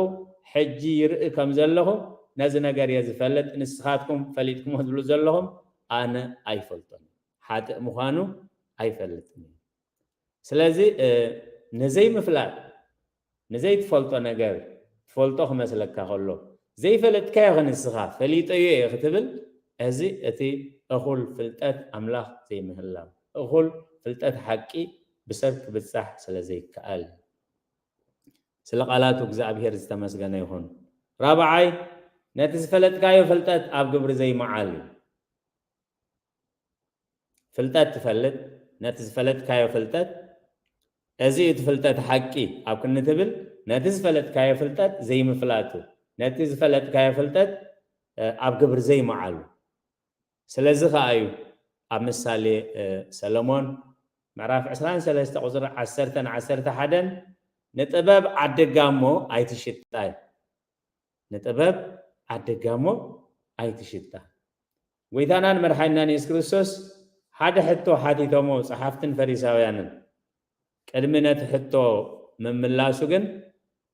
ሕጂ ይርኢ ከም ዘለኹ ነዚ ነገር እየ ዝፈልጥ፣ ንስኻትኩም ፈሊጥኩሞ ዝብሉ ዘለኹም ኣነ ኣይፈልጦን። ሓጥእ ምዃኑ ኣይፈልጥን። ስለዚ ንዘይምፍላጥ ንዘይትፈልጦ ነገር ትፈልጦ ክመስለካ ከሎ ዘይፈለጥካዮ ንስኻ ፈሊጠዮ እየ ክትብል እዚ እቲ እኹል ፍልጠት ኣምላኽ ዘይምህላው፣ እኹል ፍልጠት ሓቂ ብሰብ ክብጻሕ ስለ ዘይከኣል። ስለ ቃላቱ እግዚኣብሔር ዝተመስገነ ይኹን። ራብዓይ፣ ነቲ ዝፈለጥካዮ ፍልጠት ኣብ ግብሪ ዘይምዓል እዩ። ፍልጠት ትፈልጥ፣ ነቲ ዝፈለጥካዮ ፍልጠት፣ እዚ እቲ ፍልጠት ሓቂ ኣብ ክንትብል፣ ነቲ ዝፈለጥካዮ ፍልጠት ዘይምፍላጡ፣ ነቲ ዝፈለጥካዮ ፍልጠት፣ እ፣ ኣብ ግብሪ ዘይምዓሉ። ስለዚ ኸኣ እዩ ኣብ ምሳሌ፣ እ፣ ሰለሞን ምዕራፍ ዕስራን ሰለስተ ቁጽሪ ዓሰርተን ዓሰርተ ሓደን፣ "ንጥበብ ዓዲ ጋሞ ኣይትሽጣ" እዩ። ንጥበብ ዓዲ ጋሞ ኣይትሽጣ። ጎይታናን መድሓኒናን የሱስ ክርስቶስ ሓደ ሕቶ ሓቲቶሞ ጸሓፍትን ፈሪሳውያንን። ቅድሚ ነቲ ሕቶ ምምላሱ ግን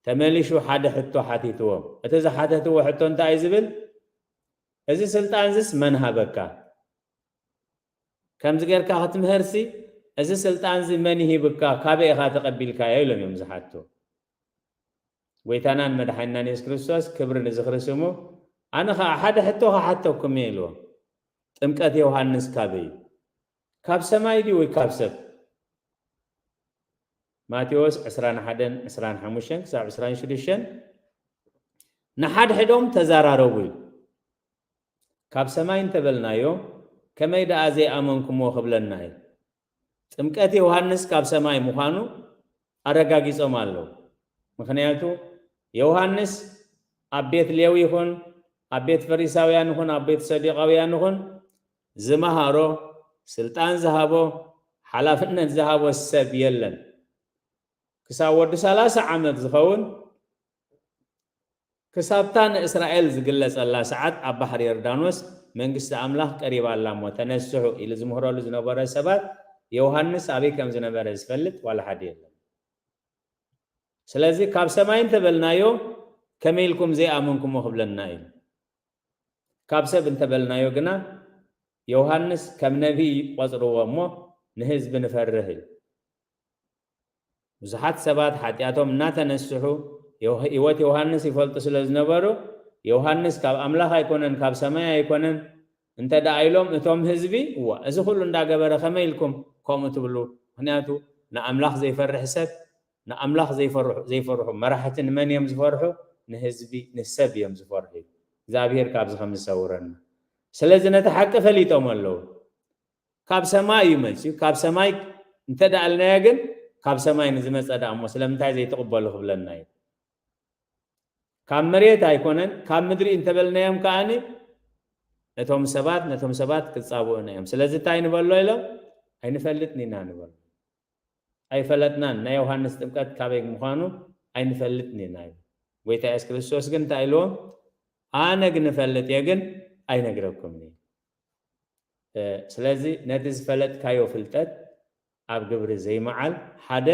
ተመሊሹ ሓደ ሕቶ ሓቲትዎም። እቲ ዝሓተትዎ ሕቶ እንታይ እዩ ዝብል? "እዚ ስልጣንዝስ መን ሃበካ? ከምዚ ጌርካ ክትምህርሲ እዚ ስልጣንዚ መን ሂብካ? ካበይ ኢኻ ተቐቢልካዮ?" ኢሎም እዮም ዝሓቱ። ጎይታናን መድሓኒናን የሱስ ክርስቶስ ክብሪ ንዝኽሪ ስሙ፣ "ኣነ ኸኣ ሓደ ሕቶ ክሓተኩም እየ" ኢልዎም። "ጥምቀት ዮሃንስ ካበይ እዩ? ካብ ሰማይ ድዩ ወይ ካብ ሰብ?" ማቴዎስ ዕስራን ሓደን ዕስራን ሓሙሽተን ክሳብ ዕስራን ሽዱሽተን፣ ንሓድሕዶም ተዛራረቡ እዩ። "ካብ ሰማይ እንተበልናዮ፣ ከመይ ደኣ ዘይኣመንኩምዎ ክብለና እዩ?" ጥምቀት ዮሃንስ ካብ ሰማይ ምዃኑ ኣረጋጊጾም ኣለዉ። ምኽንያቱ ዮሃንስ ኣብ ቤት ሌዊ ይኹን፣ ኣብ ቤት ፈሪሳውያን ይኹን፣ ኣብ ቤት ሰዱቃውያን ይኹን፣ ዝመሃሮ፣ ስልጣን ዝሃቦ፣ ሓላፍነት ዝሃቦ ሰብ የለን። ክሳብ ወዲ ሰላሳ ዓመት ዝኸውን፣ ክሳብታ ንእስራኤል ዝግለጸላ ሰዓት ኣብ ባሕሪ ዮርዳኖስ መንግስቲ ኣምላኽ ቀሪባ ኣላ እሞ ተነስሑ ኢሉ ዝምህረሉ ዝነበረ ሰባት፣ ዮሃንስ ኣበይ ከም ዝነበረ ዝፈልጥ ዋላ ሓደ የለን። ስለዚ ካብ ሰማይ እንተበልናዮ፣ ከመይ ኢልኩም ዘይኣመንኩሞ ክብለና እዩ። ካብ ሰብ እንተበልናዮ ግና፣ ዮሃንስ ከም ነቢይ ይቆጽርዎ እሞ፣ ንህዝቢ ንፈርህ እዩ። ብዙሓት ሰባት ሓጢኣቶም እናተነስሑ፣ ዮ-፣ ህይወት ዮሃንስ ይፈልጡ ስለ ዝነበሩ፣ "ዮሃንስ ካብ ኣምላኽ ኣይኮነን፣ ካብ ሰማይ ኣይኮነን" እንተ ደኣ ኢሎም፣ እቶም ህዝቢ፣ "እዋ፣ እዚ ኩሉ እንዳገበረ ከመይ ኢልኩም ከምኡ ትብሉ?" ምኽንያቱ ንኣምላኽ ዘይፈርሕ ሰብ፣ ንኣምላኽ ዘይፈርሑ፣ ዘይፈርሑ መራሕቲ ንመን እዮም ዝፈርሑ? ንህዝቢ፣ ንሰብ እዮም ዝፈርሑ። እግዚኣብሔር ካብዚ ከም ዝሰውረና። ስለዚ ነቲ ሓቂ ፈሊጦም ኣለዉ። ካብ ሰማይ እዩ መፅዩ። ካብ ሰማይ እንተ ደኣልናዮ ግን፣ ካብ ሰማይ ንዝመፀ ደኣ እሞ ስለምንታይ ዘይትቕበሉ ክብለና እዩ። ካብ መሬት ኣይኮነን፣ ካብ ምድሪ እንተበልናዮም ከኣኒ፣ እቶም ሰባት ነቶም ሰባት ክጻብኡና እዮም። ስለዚ እንታይ ንበሎ ኢሎም? "ኣይንፈልጥን ኢና" ንበሎ። ኣይፈለጥናን፣ ናይ ዮሃንስ ጥምቀት ካበይ ምዃኑ ኣይንፈልጥን ኢና ኢሉ። ጎይታ የሱስ ክርስቶስ ግን እንታይ ኢልዎም? "ኣነ ግን እፈልጥ እየ፣ ግን ኣይነግረኩምን እየ።" እ፣ ስለዚ ነቲ ዝፈለጥካዮ ፍልጠት ኣብ ግብሪ ዘይምዓል ሓደ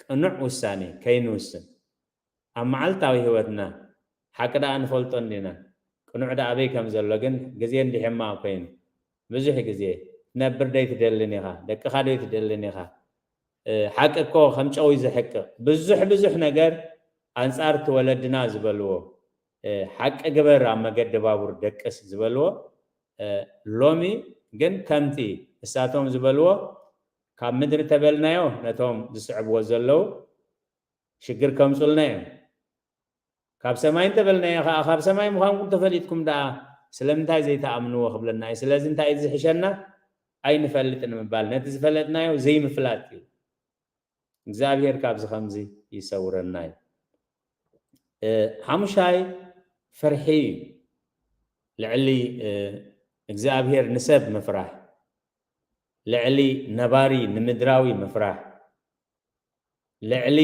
ቅኑዕ ውሳኔ ከይንውስን፣ ኣብ መዓልታዊ ህይወትና ሓቂ ደኣ ንፈልጦ እንዲና፣ ቅኑዕ ደኣ ኣበይ ከም ዘሎ ግን ግዜ እንዲሕማ ኮይኑ፣ ብዙሕ ግዜ፣ "ትነብር ዶ ኣይትደልን ኢኻ? ደቅኻ ዶ ኣይትደልን ኢኻ? እ፣ ሓቂ እኮ ከም ጨው እዩ ዝሕቅቕ።" ብዙሕ ብዙሕ ነገር ኣንጻር እቲ ወለድና ዝበልዎ፣ እ፣ "ሓቂ ግበር ኣብ መገዲ ባቡር ደቅስ" ዝበልዎ፣ እ፣ ሎሚ ግን ከምቲ እሳቶም ዝበልዎ፣ ካብ ምድሪ ተበልናዮ ነቶም ዝስዕብዎ ዘለዉ ሽግር ከምጹልና እዮም። ካብ ሰማይ እንተበልናዮ ኸኣ፣ "ካብ ሰማይ ምዃንኩም ተፈሊጥኩም ደኣ ስለምንታይ ዘይትኣምንዎ?" ክብለና እዩ። ስለዚ እንታይ እዩ ዝሕሸና? ኣይንፈልጥን ምባል፣ ነቲ ዝፈለጥናዮ ዘይምፍላጥ እዩ። እግዚኣብሔር ካብዚ ከምዚ ይሰውረና እዩ። እ፣ ሓሙሻይ ፍርሒ እዩ። ልዕሊ፣ እ፣ እግዚኣብሔር ንሰብ ምፍራሕ፣ ልዕሊ ነባሪ ንምድራዊ ምፍራሕ፣ ልዕሊ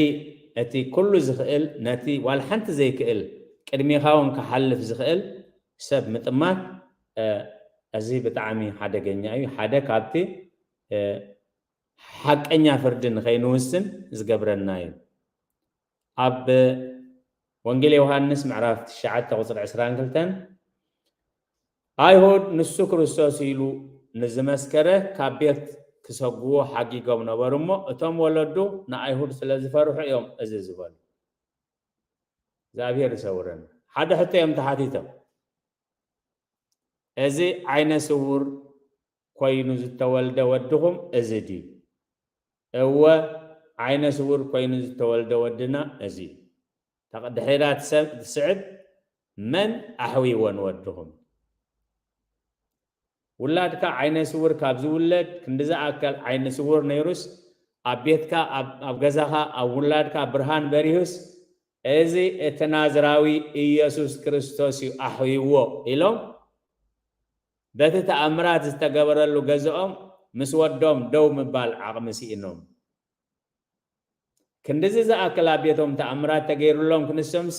እቲ ኩሉ ዝኽእል፣ ነቲ ዋላ ሓንቲ ዘይክእል ቅድሜኻ እውን ክሓልፍ ዝኽእል ሰብ ምጥማት፣ እ፣ እዚ ብጣዕሚ ሓደገኛ እዩ። ሓደ ካብቲ፣ እ፣ ሓቀኛ ፍርዲ ንኸይንውስን ዝገብረና እዩ። ኣብ ወንጌል ዮሃንስ ምዕራፍ ትሽዓተ ቁጽሪ ዕስራን ክልተን፣ "ኣይሁድ ንሱ ክርስቶስ ኢሉ ንዝመስከረ ካብ ቤት ክሰግዎ ሓጊጎም ነበሩ እሞ፣ እቶም ወለዱ ንኣይሁድ ስለ ዝፈርሑ እዮም እዚ ዝበሉ።" እግዚኣብሔር ይሰውረና። ሓደ ሕቶ እዮም ተሓቲቶም። እዚ ዓይነ ስውር ኮይኑ ዝተወልደ ወድኹም እዚ ድዩ? እወ፣ ዓይነ ስውር ኮይኑ ዝተወልደ ወድና እዚ እዩ። ድሒራ ትስዕብ፣ መን ኣሕዊዎ ንወድኹም? ውላድካ ዓይነ ስውር ካብ ዝውለድ፣ ክንዲ ዝኣከል ዓይነ ስውር ነይሩስ፣ ኣብ ቤትካ፣ ኣብ ገዛኻ፣ ኣብ ውላድካ ብርሃን በሪሁስ፣ እዚ እቲ ናዝራዊ ኢየሱስ ክርስቶስ እዩ ኣሕዊዎ ኢሎም፣ በቲ ተኣምራት ዝተገበረሉ ገዝኦም ምስ ወዶም ደው ምባል ዓቕሚ ስኢኖም። ክንድዚ ዝኣክል ኣብ ቤቶም ተኣምራት ተገይሩሎም ክንሶምሲ፣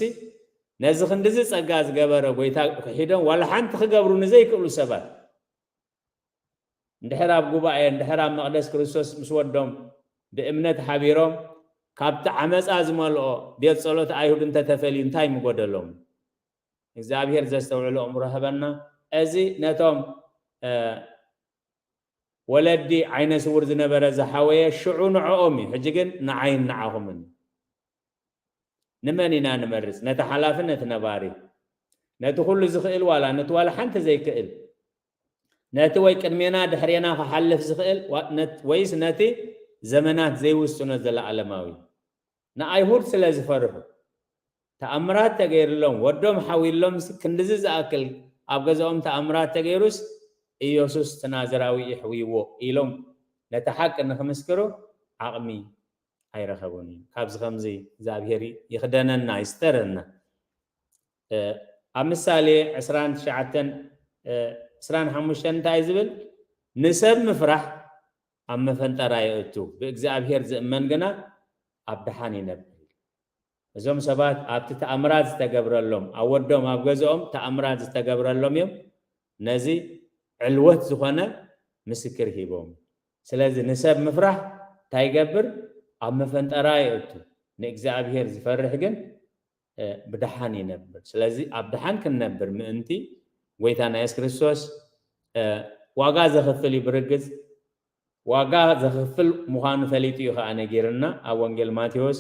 ነዚ ክንድዚ ጸጋ ዝገበረ ጎይታ ክሒዶም ዋላ ሓንቲ ክገብሩ ንዘይክእሉ ሰባት፣ እንድሕር ኣብ ጉባኤ፣ እንድሕር ኣብ መቕደስ ክርስቶስ ምስ ወዶም ብእምነት ሓቢሮም፣ ካብቲ ዓመጻ ዝመልኦ ቤት ጸሎት ኣይሁድ እንተተፈልዩ እንታይ ምጎደሎም? እግዚኣብሔር ዘስተውዕሎ ኣእምሮ ህበና። እዚ ነቶም ወለዲ ዓይነ ስውር ዝነበረ ዝሓወየ ሽዑ ንዕኦም እዩ፣ ሕጂ ግን ንዓይን ንዓኹምን። ንመን ኢና ንመርጽ? ነቲ ሓላፊ፣ ነቲ ነባሪ፣ ነቲ ኩሉ ዝኽእል ዋላ ነቲ ዋላ ሓንቲ ዘይክእል፣ ነቲ ወይ ቅድሜና ድሕሬና ክሓልፍ ዝኽእል ወይስ ነቲ ዘመናት ዘይውስኖ ዘለኣለማዊ? ንኣይሁድ ስለ ዝፈርሑ፣ ተኣምራት ተገይርሎም፣ ወዶም ሓዊሎም፣ ክንድዚ ዝኣክል ኣብ ገዛኦም ተኣምራት ተገይሩስ፣ ኢየሱስ እቲ ናዝራዊ ይሕውይዎ ኢሎም ነቲ ሓቂ ንክምስክሩ ዓቕሚ ኣይረኸቡን እዩ። ካብዚ ከምዚ እግዚኣብሔር ይኽደነና፣ ይስተረና። ኣብ ምሳሌ ዕስራን ትሽዓተን፣ ዕስራን ሓሙሽተን እንታይ ዝብል? ንሰብ ምፍራሕ ኣብ መፈንጠራ የእቱ፣ ብእግዚኣብሔር ዝእመን ግና ኣብ ደሓን ይነብር። እዞም ሰባት ኣብቲ ተኣምራት ዝተገብረሎም፣ ኣብ ወዶም ኣብ ገዝኦም ተኣምራት ዝተገብረሎም እዮም ነዚ ዕልወት ዝኾነ ምስክር ሂቦም። ስለዚ ንሰብ ምፍራሕ እንታይ ይገብር? ኣብ መፈንጠራ የእቱ። ንእግዚኣብሔር ዝፈርሕ ግን ብደሓን ይነብር። ስለዚ ኣብ ደሓን ክንነብር ምእንቲ ጎይታና የሱስ ክርስቶስ ዋጋ ዘኽፍል እዩ። ብርግጽ ዋጋ ዘኽፍል ምዃኑ ፈሊጡ እዩ ኸዓ ነጊርና። ኣብ ወንጌል ማቴዎስ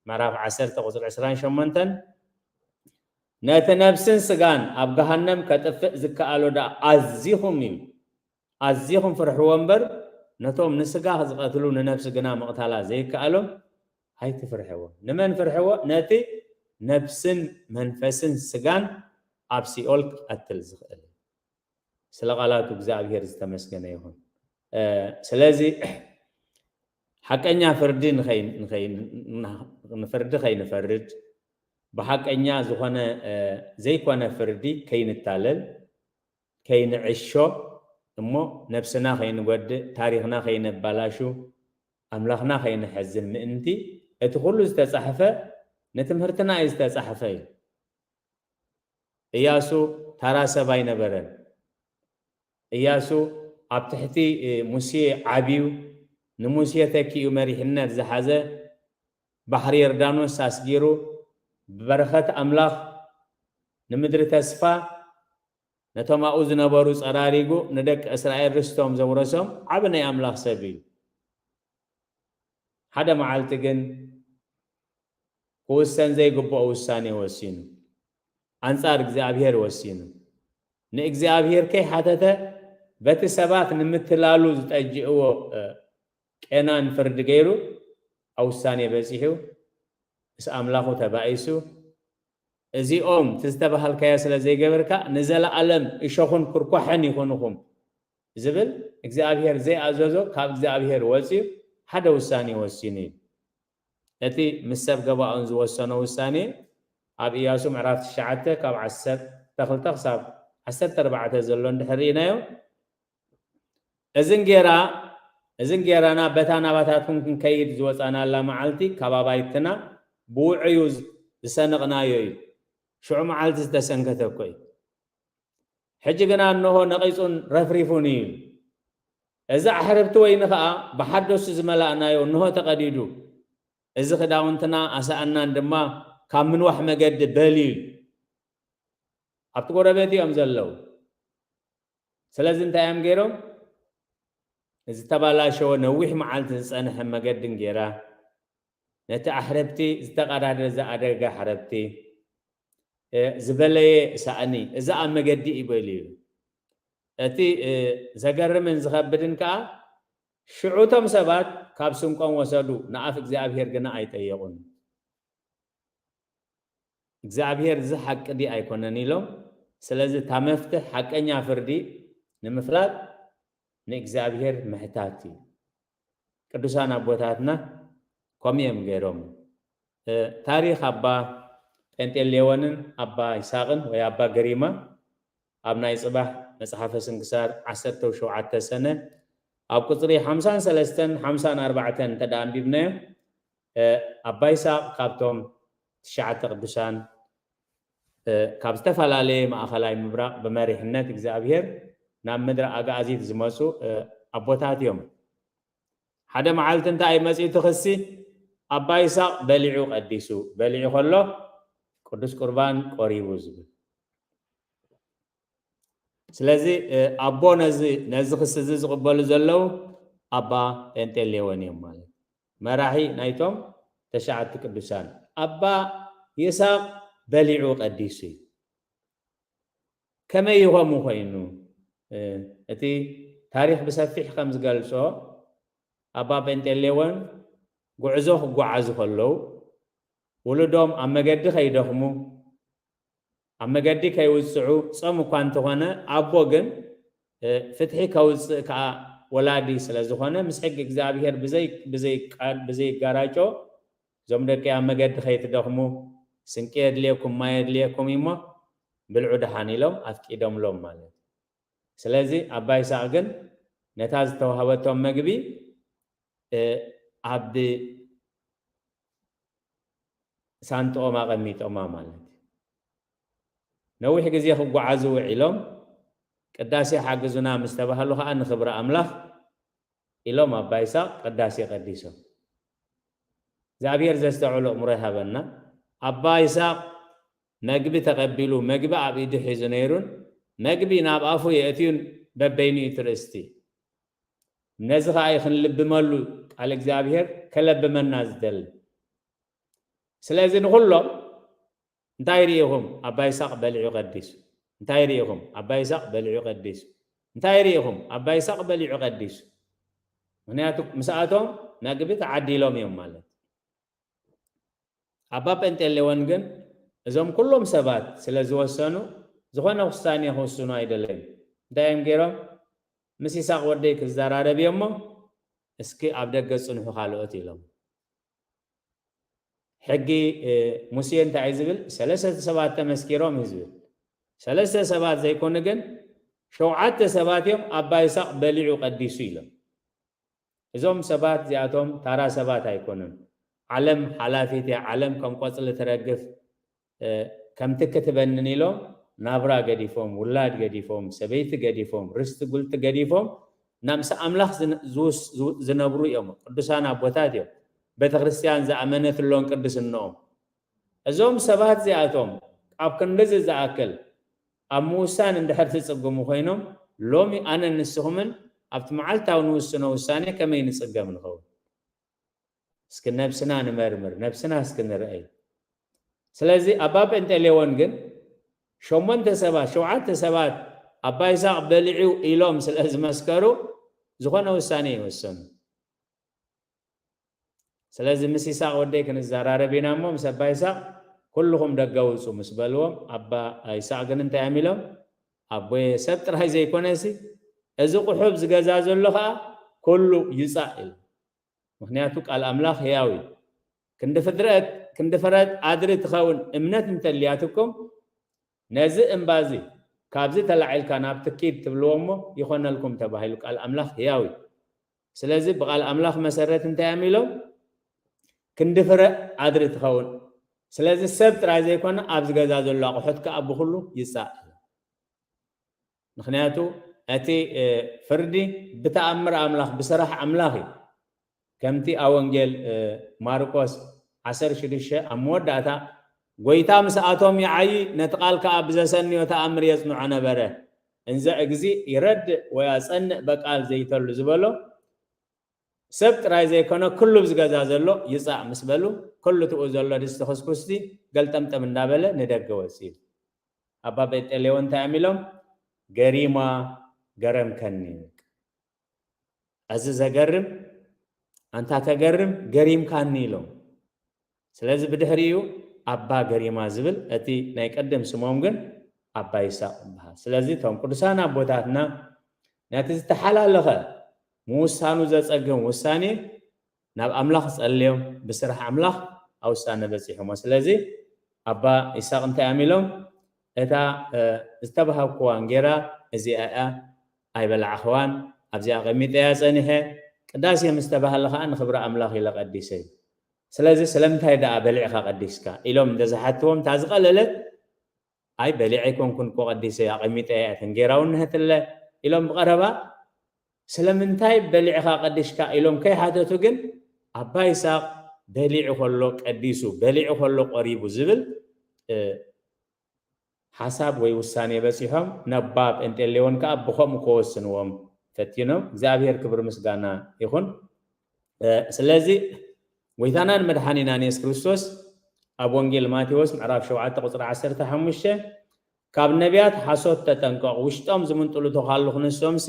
ምዕራፍ ዓሰርተ ቁጽሪ ዕስራን ሸሞንተን፣ ነቲ ነብስን ስጋን ኣብ ገሃነም ከጥፍእ ዝከኣሎ ደኣ ኣዚኹም እዩ፣ ኣዚኹም ፍርሕዎ እምበር፣ ነቶም ንስጋ ዝቐትሉ ንነብሲ ግና ምቕታላ ዘይከኣሎም ኣይትፍርሕዎ። ንመን ፍርሕዎ? ነቲ ነብስን መንፈስን ስጋን ኣብ ሲኦል ክቐትል ዝኽእል። ስለ ቃላቱ እግዚኣብሔር ዝተመስገነ ይኹን። ስለዚ ሓቀኛ ፍርዲ ንፍርዲ ከይንፈርድ፣ ብሓቀኛ ዝኾነ ዘይኮነ ፍርዲ ከይንታለል፣ ከይንዕሾ፣ እሞ ነብስና ከይንጎድእ፣ ታሪኽና ከይነባላሹ፣ ኣምላኽና ከይንሐዝን ምእንቲ፣ እቲ ኩሉ ዝተጻሕፈ ንትምህርትና እዩ ዝተጻሕፈ እዩ። እያሱ ታራ ሰብ ኣይነበረን። እያሱ ኣብ ትሕቲ ሙሴ ዓብዩ፣ ንሙሴ ተኪኡ መሪሕነት ዝሓዘ፣ ባሕሪ ዮርዳኖስ ኣስጊሩ፣ ብበረኸት ኣምላኽ ንምድሪ ተስፋ ነቶም ኣብኡ ዝነበሩ ጸራሪጉ ንደቂ እስራኤል ርስቶም ዘውረሶም ዓቢ ናይ ኣምላኽ ሰብ እዩ። ሓደ መዓልቲ ግን ክውሰን ዘይግብኦ ውሳኔ ወሲኑ። ኣንጻር እግዚኣብሔር ወሲኑ። ንእግዚኣብሔር ከይሓተተ በቲ ሰባት ንምትላሉ ዝጠጅእዎ ቄናን ፍርዲ ገይሩ ኣብ ውሳኔ በጺሑ፣ ምስ ኣምላኹ ተባኢሱ፣ እዚኦም እቲ ዝተባሃልካዮ ስለ ዘይገበርካ ንዘለኣለም እሾኹን ኩርኳሕን ይኹንኹም ዝብል እግዚኣብሔር ዘይኣዘዞ ካብ እግዚኣብሔር ወፂኡ ሓደ ውሳኔ ወሲኑ እዩ። እቲ ምስ ሰብ ገባኦን ዝወሰኖ ውሳኔ ኣብ ኢያሱ ምዕራፍ ትሽዓተ ካብ ዓሰርተ ክልተ ክሳብ ዓሰርተ ኣርባዕተ ዘሎ እንድሕር ርኢናዮ፣ እዚ እንጌራ፣ እዚ እንጌራና በታ ናባታትኩም ክንከይድ ዝወጻናላ መዓልቲ ካብ ኣባይትና ብውዑዩ ዝሰነቕናዮ እዩ። ሽዑ መዓልቲ ዝተሰንከተ እኮ እዩ። ሕጂ ግና እንሆ ነቒጹን ረፍሪፉን እዩ። እዚ ኣሕርብቲ ወይኒ ኸኣ ብሓደሱ ዝመላእናዮ እንሆ ተቐዲዱ። እዚ ክዳውንትና ኣሳእናን ድማ ካብ ምንዋሕ መገዲ በልዩ። ኣብቲ ጎረቤት እዮም ዘለዉ። ስለዚ እንታይ እዮም ገይሮም? ዝተባላሸወ ነዊሕ መዓልቲ ዝጸንሐ መገዲ እንጌራ፣ ነቲ ኣሕረብቲ ዝተቐዳደ ዝኣደገ ኣሕረብቲ፣ እ፣ ዝበለየ ሳእኒ፣ እዚ ኣብ መገዲ እዩ በሉ እዩ። እቲ ዘገርምን ዝኸብድን ከዓ ሽዑቶም ሰባት ካብ ስንቆም ወሰዱ፣ ንኣፍ እግዚኣብሔር ግና ኣይጠየቑን። እግዚኣብሔር እዚ ሓቂ ድዩ ኣይኮነን ኢሎም። ስለዚ እታ መፍትሕ ሓቀኛ ፍርዲ ንምፍላጥ ንእግዚኣብሔር ምሕታት እዩ። ቅዱሳን ኣቦታትና ከምኡ እዮም ገይሮም። ታሪኽ ኣባ ጴንጤሌዎንን ኣባ ይስሐቅን ወይ ኣባ ገሪማ ኣብ ናይ ጽባሕ መጽሓፈ ስንክሳር ዓሰርተ ሸውዓተ ሰነ ኣብ ቁጽሪ ሓምሳን ሰለስተን ሓምሳን ኣርባዕተን እንተ ደኣ ኣንቢብናዮ፣ ኣባ ይስሐቅ ካብቶም ትሽዓተ ቅዱሳን ካብ ዝተፈላለየ ማእኸላይ ምብራቕ ብመሪሕነት እግዚኣብሔር ናብ ምድሪ ኣግኣዚት ዝመፁ ኣቦታት እዮም። ሓደ መዓልቲ እንታይ መፂኡ እቲ ክሲ? ኣባ ይስሐቅ በሊዑ ቀዲሱ፣ በሊዑ ከሎ ቅዱስ ቁርባን ቆሪቡ ዝብል። ስለዚ ኣቦ ነዚ ክሲ እዚ ዝቕበሉ ዘለዉ ኣባ ጴንጤሌዎን እዮም ማለት እዩ። መራሒ ናይቶም ተሽዓተ ቅዱሳን ኣባ ይስሐቅ በሊዑ ቀዲሱ እዩ። ከመይ ይኸሙ ኮይኑ? እቲ ታሪኽ ብሰፊሕ ከም ዝገልጾ ኣባ ጴንጤሌዎን ጉዕዞ ክጓዓዙ ከለዉ ውሉዶም ኣብ መገዲ ከይደኽሙ ኣብ መገዲ ከይውፅዑ ጾም እኳ እንተኾነ ኣቦ ግን ፍትሒ ከውፅእ ከዓ ወላዲ ስለ ዝኾነ ምስ ሕጊ እግዚኣብሔር ብዘይጋራጮ እዞም ደቂ ኣብ መገዲ ከይትደኽሙ ስንቂ የድልየኩም ማይ የድልየኩም እሞ ብልዑ ደሓን ኢሎም ኣፍቂዶምሎም ማለት እዩ። ስለዚ ኣባ ይስሐቅ ግን ነታ ዝተዋህበቶም መግቢ ኣብ ሳንጥኦም ኣቐሚጦማ ማለት እዩ። ነዊሕ ግዜ ክጓዓዙ ውዒሎም ቅዳሴ ሓግዙና ምስ ተባህሉ ከዓ ንክብሪ ኣምላኽ ኢሎም ኣባ ይስሐቅ ቅዳሴ ቀዲሶም። እግዚኣብሔር ዘስተውዕሎ እምሮ ይሃበና። ኣባ ይስሐቅ መግቢ ተቐቢሉ መግቢ ኣብ ኢዱ ሒዙ ነይሩን መግቢ ናብ ኣፉ የእትዩን በበይኑ እዩ ትርእስቲ። ነዚ ከዓ እዩ ክንልብመሉ ቃል እግዚኣብሔር ከለብመና ዝደሊ። ስለዚ ንኩሎም እንታይ ርኢኹም ኣባ ይስሐቅ በሊዑ ቀዲሱ፣ እንታይ ርኢኹም ኣባ ይስሐቅ በሊዑ ቀዲሱ፣ እንታይ ርኢኹም ኣባ ይስሐቅ በሊዑ ቀዲሱ። ምክንያቱ ምስኣቶም መግቢ ተዓዲሎም እዮም ማለት። ኣባ ጴንጤሌዎን ግን እዞም ኩሎም ሰባት ስለ ዝወሰኑ ዝኾነ ውሳኔ ክውስኑ ኣይደለዩን። እንታይ እዮም ገይሮም? ምስ ይስሐቅ ወደይ ክዘራረብ እየ እሞ እስኪ ኣብ ደገ ጽንሑ ካልኦት ኢሎም። ሕጊ ሙሴ እንታይ እዩ ዝብል? ሰለስተ ሰባት ተመስኪሮም እዩ ዝብል። ሰለስተ ሰባት ዘይኮኑ ግን ሸውዓተ ሰባት እዮም ኣባ ይስሐቅ በሊዑ ቀዲሱ ኢሎም። እዞም ሰባት እዚኣቶም ታራ ሰባት ኣይኮኑን። ዓለም ሓላፊት እያ። ዓለም ከም ቆፅሊ ትረግፍ ከምቲ ክትበንን ኢሎም ናብራ ገዲፎም፣ ውላድ ገዲፎም፣ ሰበይቲ ገዲፎም፣ ርስቲ ጉልቲ ገዲፎም ናብ ምስ ኣምላኽ ዝነብሩ እዮም። ቅዱሳን ኣቦታት እዮም። ቤተክርስትያን ዝኣመነትሎም ቅድስንኦም። እዞም ሰባት እዚኣቶም ኣብ ክንድዚ ዝኣክል ኣብ ምውሳን እንድሕር ትጽግሙ ኮይኖም ሎሚ ኣነን ንስኹምን ኣብቲ መዓልታዊ ንውስኖ ውሳኔ ከመይ ንጽገም ንኸውን? እስኪ ነብስና ንመርምር፣ ነብስና እስኪ ንርአይ። ስለዚ ኣባ ጴንጤሌዎን ግን ሸሞንተ ሰባት ሸውዓተ ሰባት ኣባ ይስሐቅ በሊዑ ኢሎም ስለ ዝመስከሩ ዝኾነ ውሳኔ ይወሰኑ። ስለዚ ምስ ይስሐቅ ወደይ ክንዘራረብ ኢና እሞ ምስ ኣባ ይስሐቅ ኩልኹም ደገ ውፁ ምስ በልዎም ኣባ ይስሐቅ ግን እንታይ እዮም ኢሎም? ኣቦየ ሰብ ጥራይ ዘይኮነሲ እዚ ቁሑብ ዝገዛ ዘሎ ከዓ ኩሉ ይፃእ ኢሉ። ምክንያቱ ቃል ኣምላኽ ህያው እዩ። ክንዲ ፍጥረት ክንዲ ፍረት ኣድሪ ትኸውን እምነት እንተልያትኩም ነዚ እምባ እዚ ካብዚ ተላዒልካ ናብ ትኪድ ትብልዎ እሞ ይኾነልኩም ተባሂሉ ቃል ኣምላኽ ህያው እዩ። ስለዚ ብቃል ኣምላኽ መሰረት እንታይ እዮም ኢሎም? ክንዲ ፍረ ኣድሪ ትኸውን። ስለዚ ሰብ ጥራይ ዘይኮነ ኣብዚ ገዛ ዘሎ ኣቑሑት ከዓ ብኩሉ ይጻእ። ምክንያቱ እቲ ፍርዲ ብተኣምር ኣምላኽ ብስራሕ ኣምላኽ እዩ። ከምቲ ኣብ ወንጌል ማርቆስ ዓሰርተ ሽዱሽተ ኣብ መወዳእታ ጎይታ ምስኣቶም ይዓዪ ነቲ ቃል ከዓ ብዘሰንዮ ተኣምር የጽንዖ ነበረ። እንዘ እግዚእ ይረድእ ወያጸንዕ በቃል ዘይተሉ ዝበሎ ሰብ ጥራይ ዘይኮነ ኩሉ ብዝገዛ ዘሎ ይጻእ ምስ በሉ ኩሉ ትኡ ዘሎ ድስቲ ክስኩስቲ ገልጠምጠም እንዳበለ ንደገ ወጺኡ። ኣባ ጴንጤሌዎን እንታይ እዮም ኢሎም? ገሪማ ገረምከኒ። እዚ ዘገርም ኣንታ ተገርም ገሪምካኒ ኢሎም። ስለዚ ብድሕሪኡ ኣባ ገሪማ ዝብል እቲ ናይ ቅድም ስሞም ግን ኣባ ይስሐቅ ይበሃል። ስለዚ እቶም ቅዱሳን ኣቦታትና ነቲ ዝተሓላለኸ ምውሳኑ ዘጸግም ውሳኔ ናብ ኣምላኽ ጸልዮም ብስራሕ ኣምላኽ ኣብ ውሳነ በጺሖሞ። ስለዚ ኣባ ይስሐቅ እንታይ እዮም ኢሎም? እታ ዝተባሃብኩዋ እንጌራ እዚኣ እያ፣ ኣይበላዕኽዋን፣ ኣብዚኣ ኣቐሚጠያ ጸኒሐ። ቅዳሴ ምስ ተባህለ ኸዓ ንኽብሪ ኣምላኽ ኢለ ቀዲሰ እዩ። ስለዚ ስለምንታይ ደኣ በሊዕኻ ቀዲስካ ኢሎም እንተዝሓትዎም እታ ዝቐለለት ኣይ በሊዐ ኣይኮንኩን እኮ ቀዲሰ ኣቐሚጠ እያ ተንጌራ እውን ንህትለ ኢሎም ብቐረባ ስለምንታይ በሊዕኻ ቀዲሽካ ኢሎም ከይሓተቱ ግን ኣባ ይስሐቅ በሊዑ ከሎ ቀዲሱ በሊዑ ከሎ ቆሪቡ ዝብል ሓሳብ ወይ ውሳኔ በፂሖም ነባ ጴንጤሌዎን ከዓ ብኸምኡ ከወስንዎም ፈቲኖም እግዚኣብሔር ክብሪ ምስጋና ይኹን። ስለዚ ጎይታናን መድሓኒናን የሱስ ክርስቶስ ኣብ ወንጌል ማቴዎስ ምዕራፍ ሸውዓተ ቁፅሪ ዓሰርተ ሓሙሽተ ካብ ነቢያት ሓሶት ተጠንቀቑ፣ ውሽጦም ዝምንጥሉ ተዃሉ ክንሶምሲ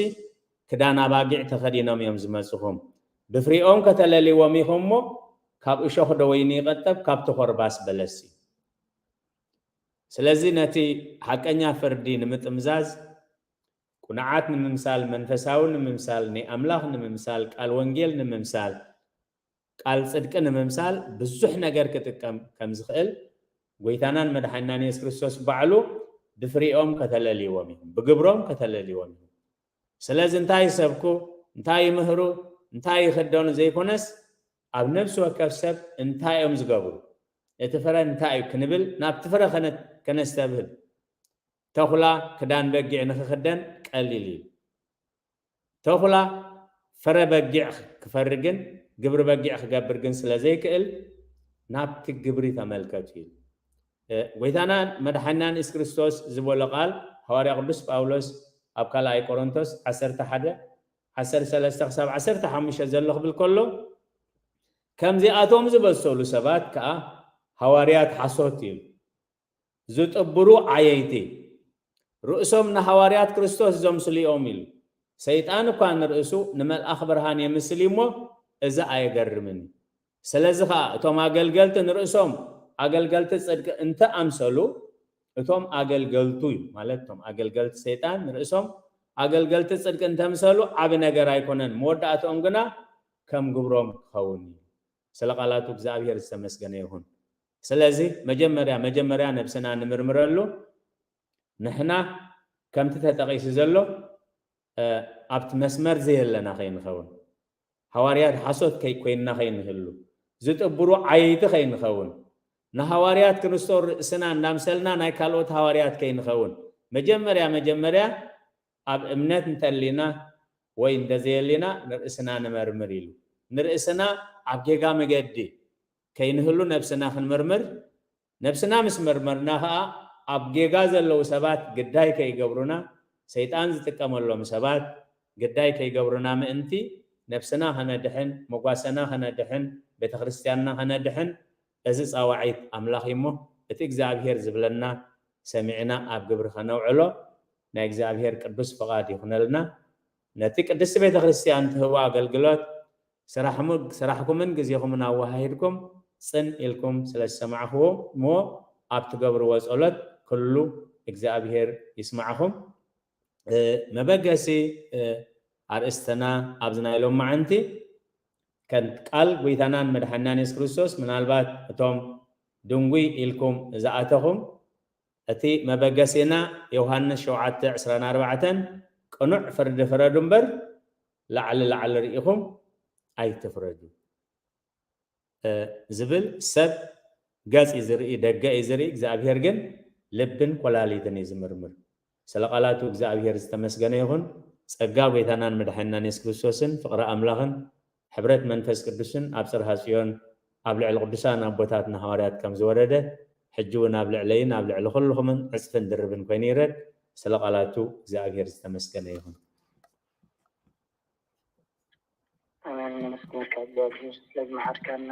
ክዳን ኣባጊዕ ተኸዲኖም እዮም ዝመፅኹም፣ ብፍሪኦም ከተለልይዎም ኢኹም እሞ ካብ እሾኽ ዶ ወይኒ ይቐጠብ ካብ ተኾርባስ በለስ እዩ። ስለዚ ነቲ ሓቀኛ ፍርዲ ንምጥምዛዝ ቁኑዓት ንምምሳል፣ መንፈሳዊ ንምምሳል፣ ናይ ኣምላኽ ንምምሳል፣ ቃል ወንጌል ንምምሳል፣ ቃል ጽድቂ ንምምሳል ብዙሕ ነገር ክጥቀም ከም ዝኽእል ጎይታናን መድሓኒናን የሱስ ክርስቶስ ባዕሉ ብፍሪኦም ከተለልይዎም ኢኹም፣ ብግብሮም ከተለልይዎም ኢኹም። ስለዚ እንታይ ይሰብኩ፣ እንታይ ይምህሩ፣ እንታይ ይኽደኑ ዘይኮነስ ኣብ ነፍሲ ወከፍ ሰብ እንታይ እዮም ዝገብሩ፣ እቲ ፍረ እንታይ እዩ ክንብል ናብቲ ፍረ ከነ- ከነስተብህል። ተኹላ ክዳን በጊዕ ንኽኽደን ቀሊል እዩ። ተኹላ ፍረ በጊዕ ክፈሪ ግን ግብሪ በጊዕ ክገብር ግን ስለ ዘይክእል ናብቲ ግብሪ ተመልከቱ እዩ። ጎይታና መድሓኒናን የሱስ ክርስቶስ ዝበሎ ቃል ሃዋርያ ቅዱስ ጳውሎስ ኣብ ካልኣይ ቆሮንቶስ ዓሰርተ ሓደ ዓሰርተ ሰለስተ ክሳብ ዓሰርተ ሓሙሽተ ዘሎ ክብል ከሎ ከምዚኣቶም ዝበሰሉ ሰባት ከዓ ሃዋርያት ሓሶት እዩ። ዝጥብሩ ዓየይቲ ርእሶም ንሃዋርያት ክርስቶስ ዘምስሉ እዮም ኢሉ። ሰይጣን እኳ ንርእሱ ንመልኣኽ ብርሃን የምስል እዩ እሞ እዚ ኣየገርምን እዩ። ስለዚ ኸዓ እቶም ኣገልገልቲ ንርእሶም ኣገልገልቲ ጽድቂ እንተ ኣምሰሉ እቶም ኣገልገልቱ እዩ ማለት እቶም ኣገልገልቲ ሰይጣን ንርእሶም ኣገልገልቲ ጽድቂ እንተምሰሉ ዓቢ ነገር ኣይኮነን፣ መወዳእትኦም ግና ከም ግብሮም ክኸውን እዩ። ስለ ቃላቱ እግዚኣብሔር ዝተመስገነ ይኹን። ስለዚ መጀመርያ መጀመርያ ነብስና ንምርምረሉ ንሕና ከምቲ ተጠቒሱ ዘሎ ኣብቲ መስመር ዘየለና ከይንኸውን፣ ሃዋርያት ሓሶት ኮይንና ከይንህሉ፣ ዝጥብሩ ዓየይቲ ከይንኸውን፣ ንሃዋርያት ክርስቶስ ርእስና እንዳምሰልና ናይ ካልኦት ሃዋርያት ከይንኸውን መጀመርያ መጀመርያ ኣብ እምነት እንተሊና ወይ እንደዘየሊና ንርእስና ንመርምር ኢሉ። ንርእስና ኣብ ጌጋ መገዲ ከይንህሉ ነብስና ክንምርምር፣ ነብስና ምስ መርመርና ኸዓ ኣብ ጌጋ ዘለዉ ሰባት ግዳይ ከይገብሩና፣ ሰይጣን ዝጥቀመሎም ሰባት ግዳይ ከይገብሩና ምእንቲ ነብስና ከነድሕን፣ መጓሰና ከነድሕን፣ ቤተ ክርስቲያንና ከነድሕን እዚ ጻዋዒት ኣምላኽ እዩ እሞ እቲ እግዚኣብሔር ዝብለና ሰሚዕና ኣብ ግብሪ ከነውዕሎ ናይ እግዚኣብሔር ቅዱስ ፍቓድ ይኹነልና። ነቲ ቅድስቲ ቤተ ክርስቲያን ትህቦ ኣገልግሎት ስራሕኩምን ግዜኹምን ኣወሃሂድኩም ጽን ኢልኩም ስለ ዝሰማዕኽዎ እሞ ኣብ ትገብርዎ ጸሎት ኩሉ እግዚኣብሔር ይስማዕኹም። መበገሲ ኣርእስትና ኣብዚ ናይ ሎማዓንቲ ከም ቃል ጎይታናን መድሓኒናን የሱስ ክርስቶስ ምናልባት እቶም ድንጉይ ኢልኩም ዝኣተኹም እቲ መበገሲና ዮሃንስ ሸውዓተ ዕስራን ኣርባዕተን ቅኑዕ ፍርዲ ፍረዱ እምበር ላዕሊ ላዕሊ ርኢኹም ኣይትፍረዱ ዝብል ሰብ ገጽ እዩ ዝርኢ፣ ደገ እዩ ዝርኢ፣ እግዚኣብሔር ግን ልብን ኮላሊትን እዩ ዝምርምር። ስለ ቃላቱ እግዚኣብሔር ዝተመስገነ ይኹን። ጸጋ ጎይታናን መድሓኒናን የሱስ ክርስቶስን ፍቕሪ ኣምላኽን ሕብረት መንፈስ ቅዱስን ኣብ ጽርሃ ጽዮን ኣብ ልዕሊ ቅዱሳን ኣቦታትና ሃዋርያት ከም ዝወረደ ሕጂ እውን ኣብ ልዕለይን ኣብ ልዕሊ ኩልኹምን ዕጽፍን ድርብን ኮይኑ ይረድ። ስለ ቃላቱ እግዚኣብሔር ዝተመስገነ ይኹን። ኣሜን። ነመስግነካ እግዚኣብሔር ስለዝመሓርካና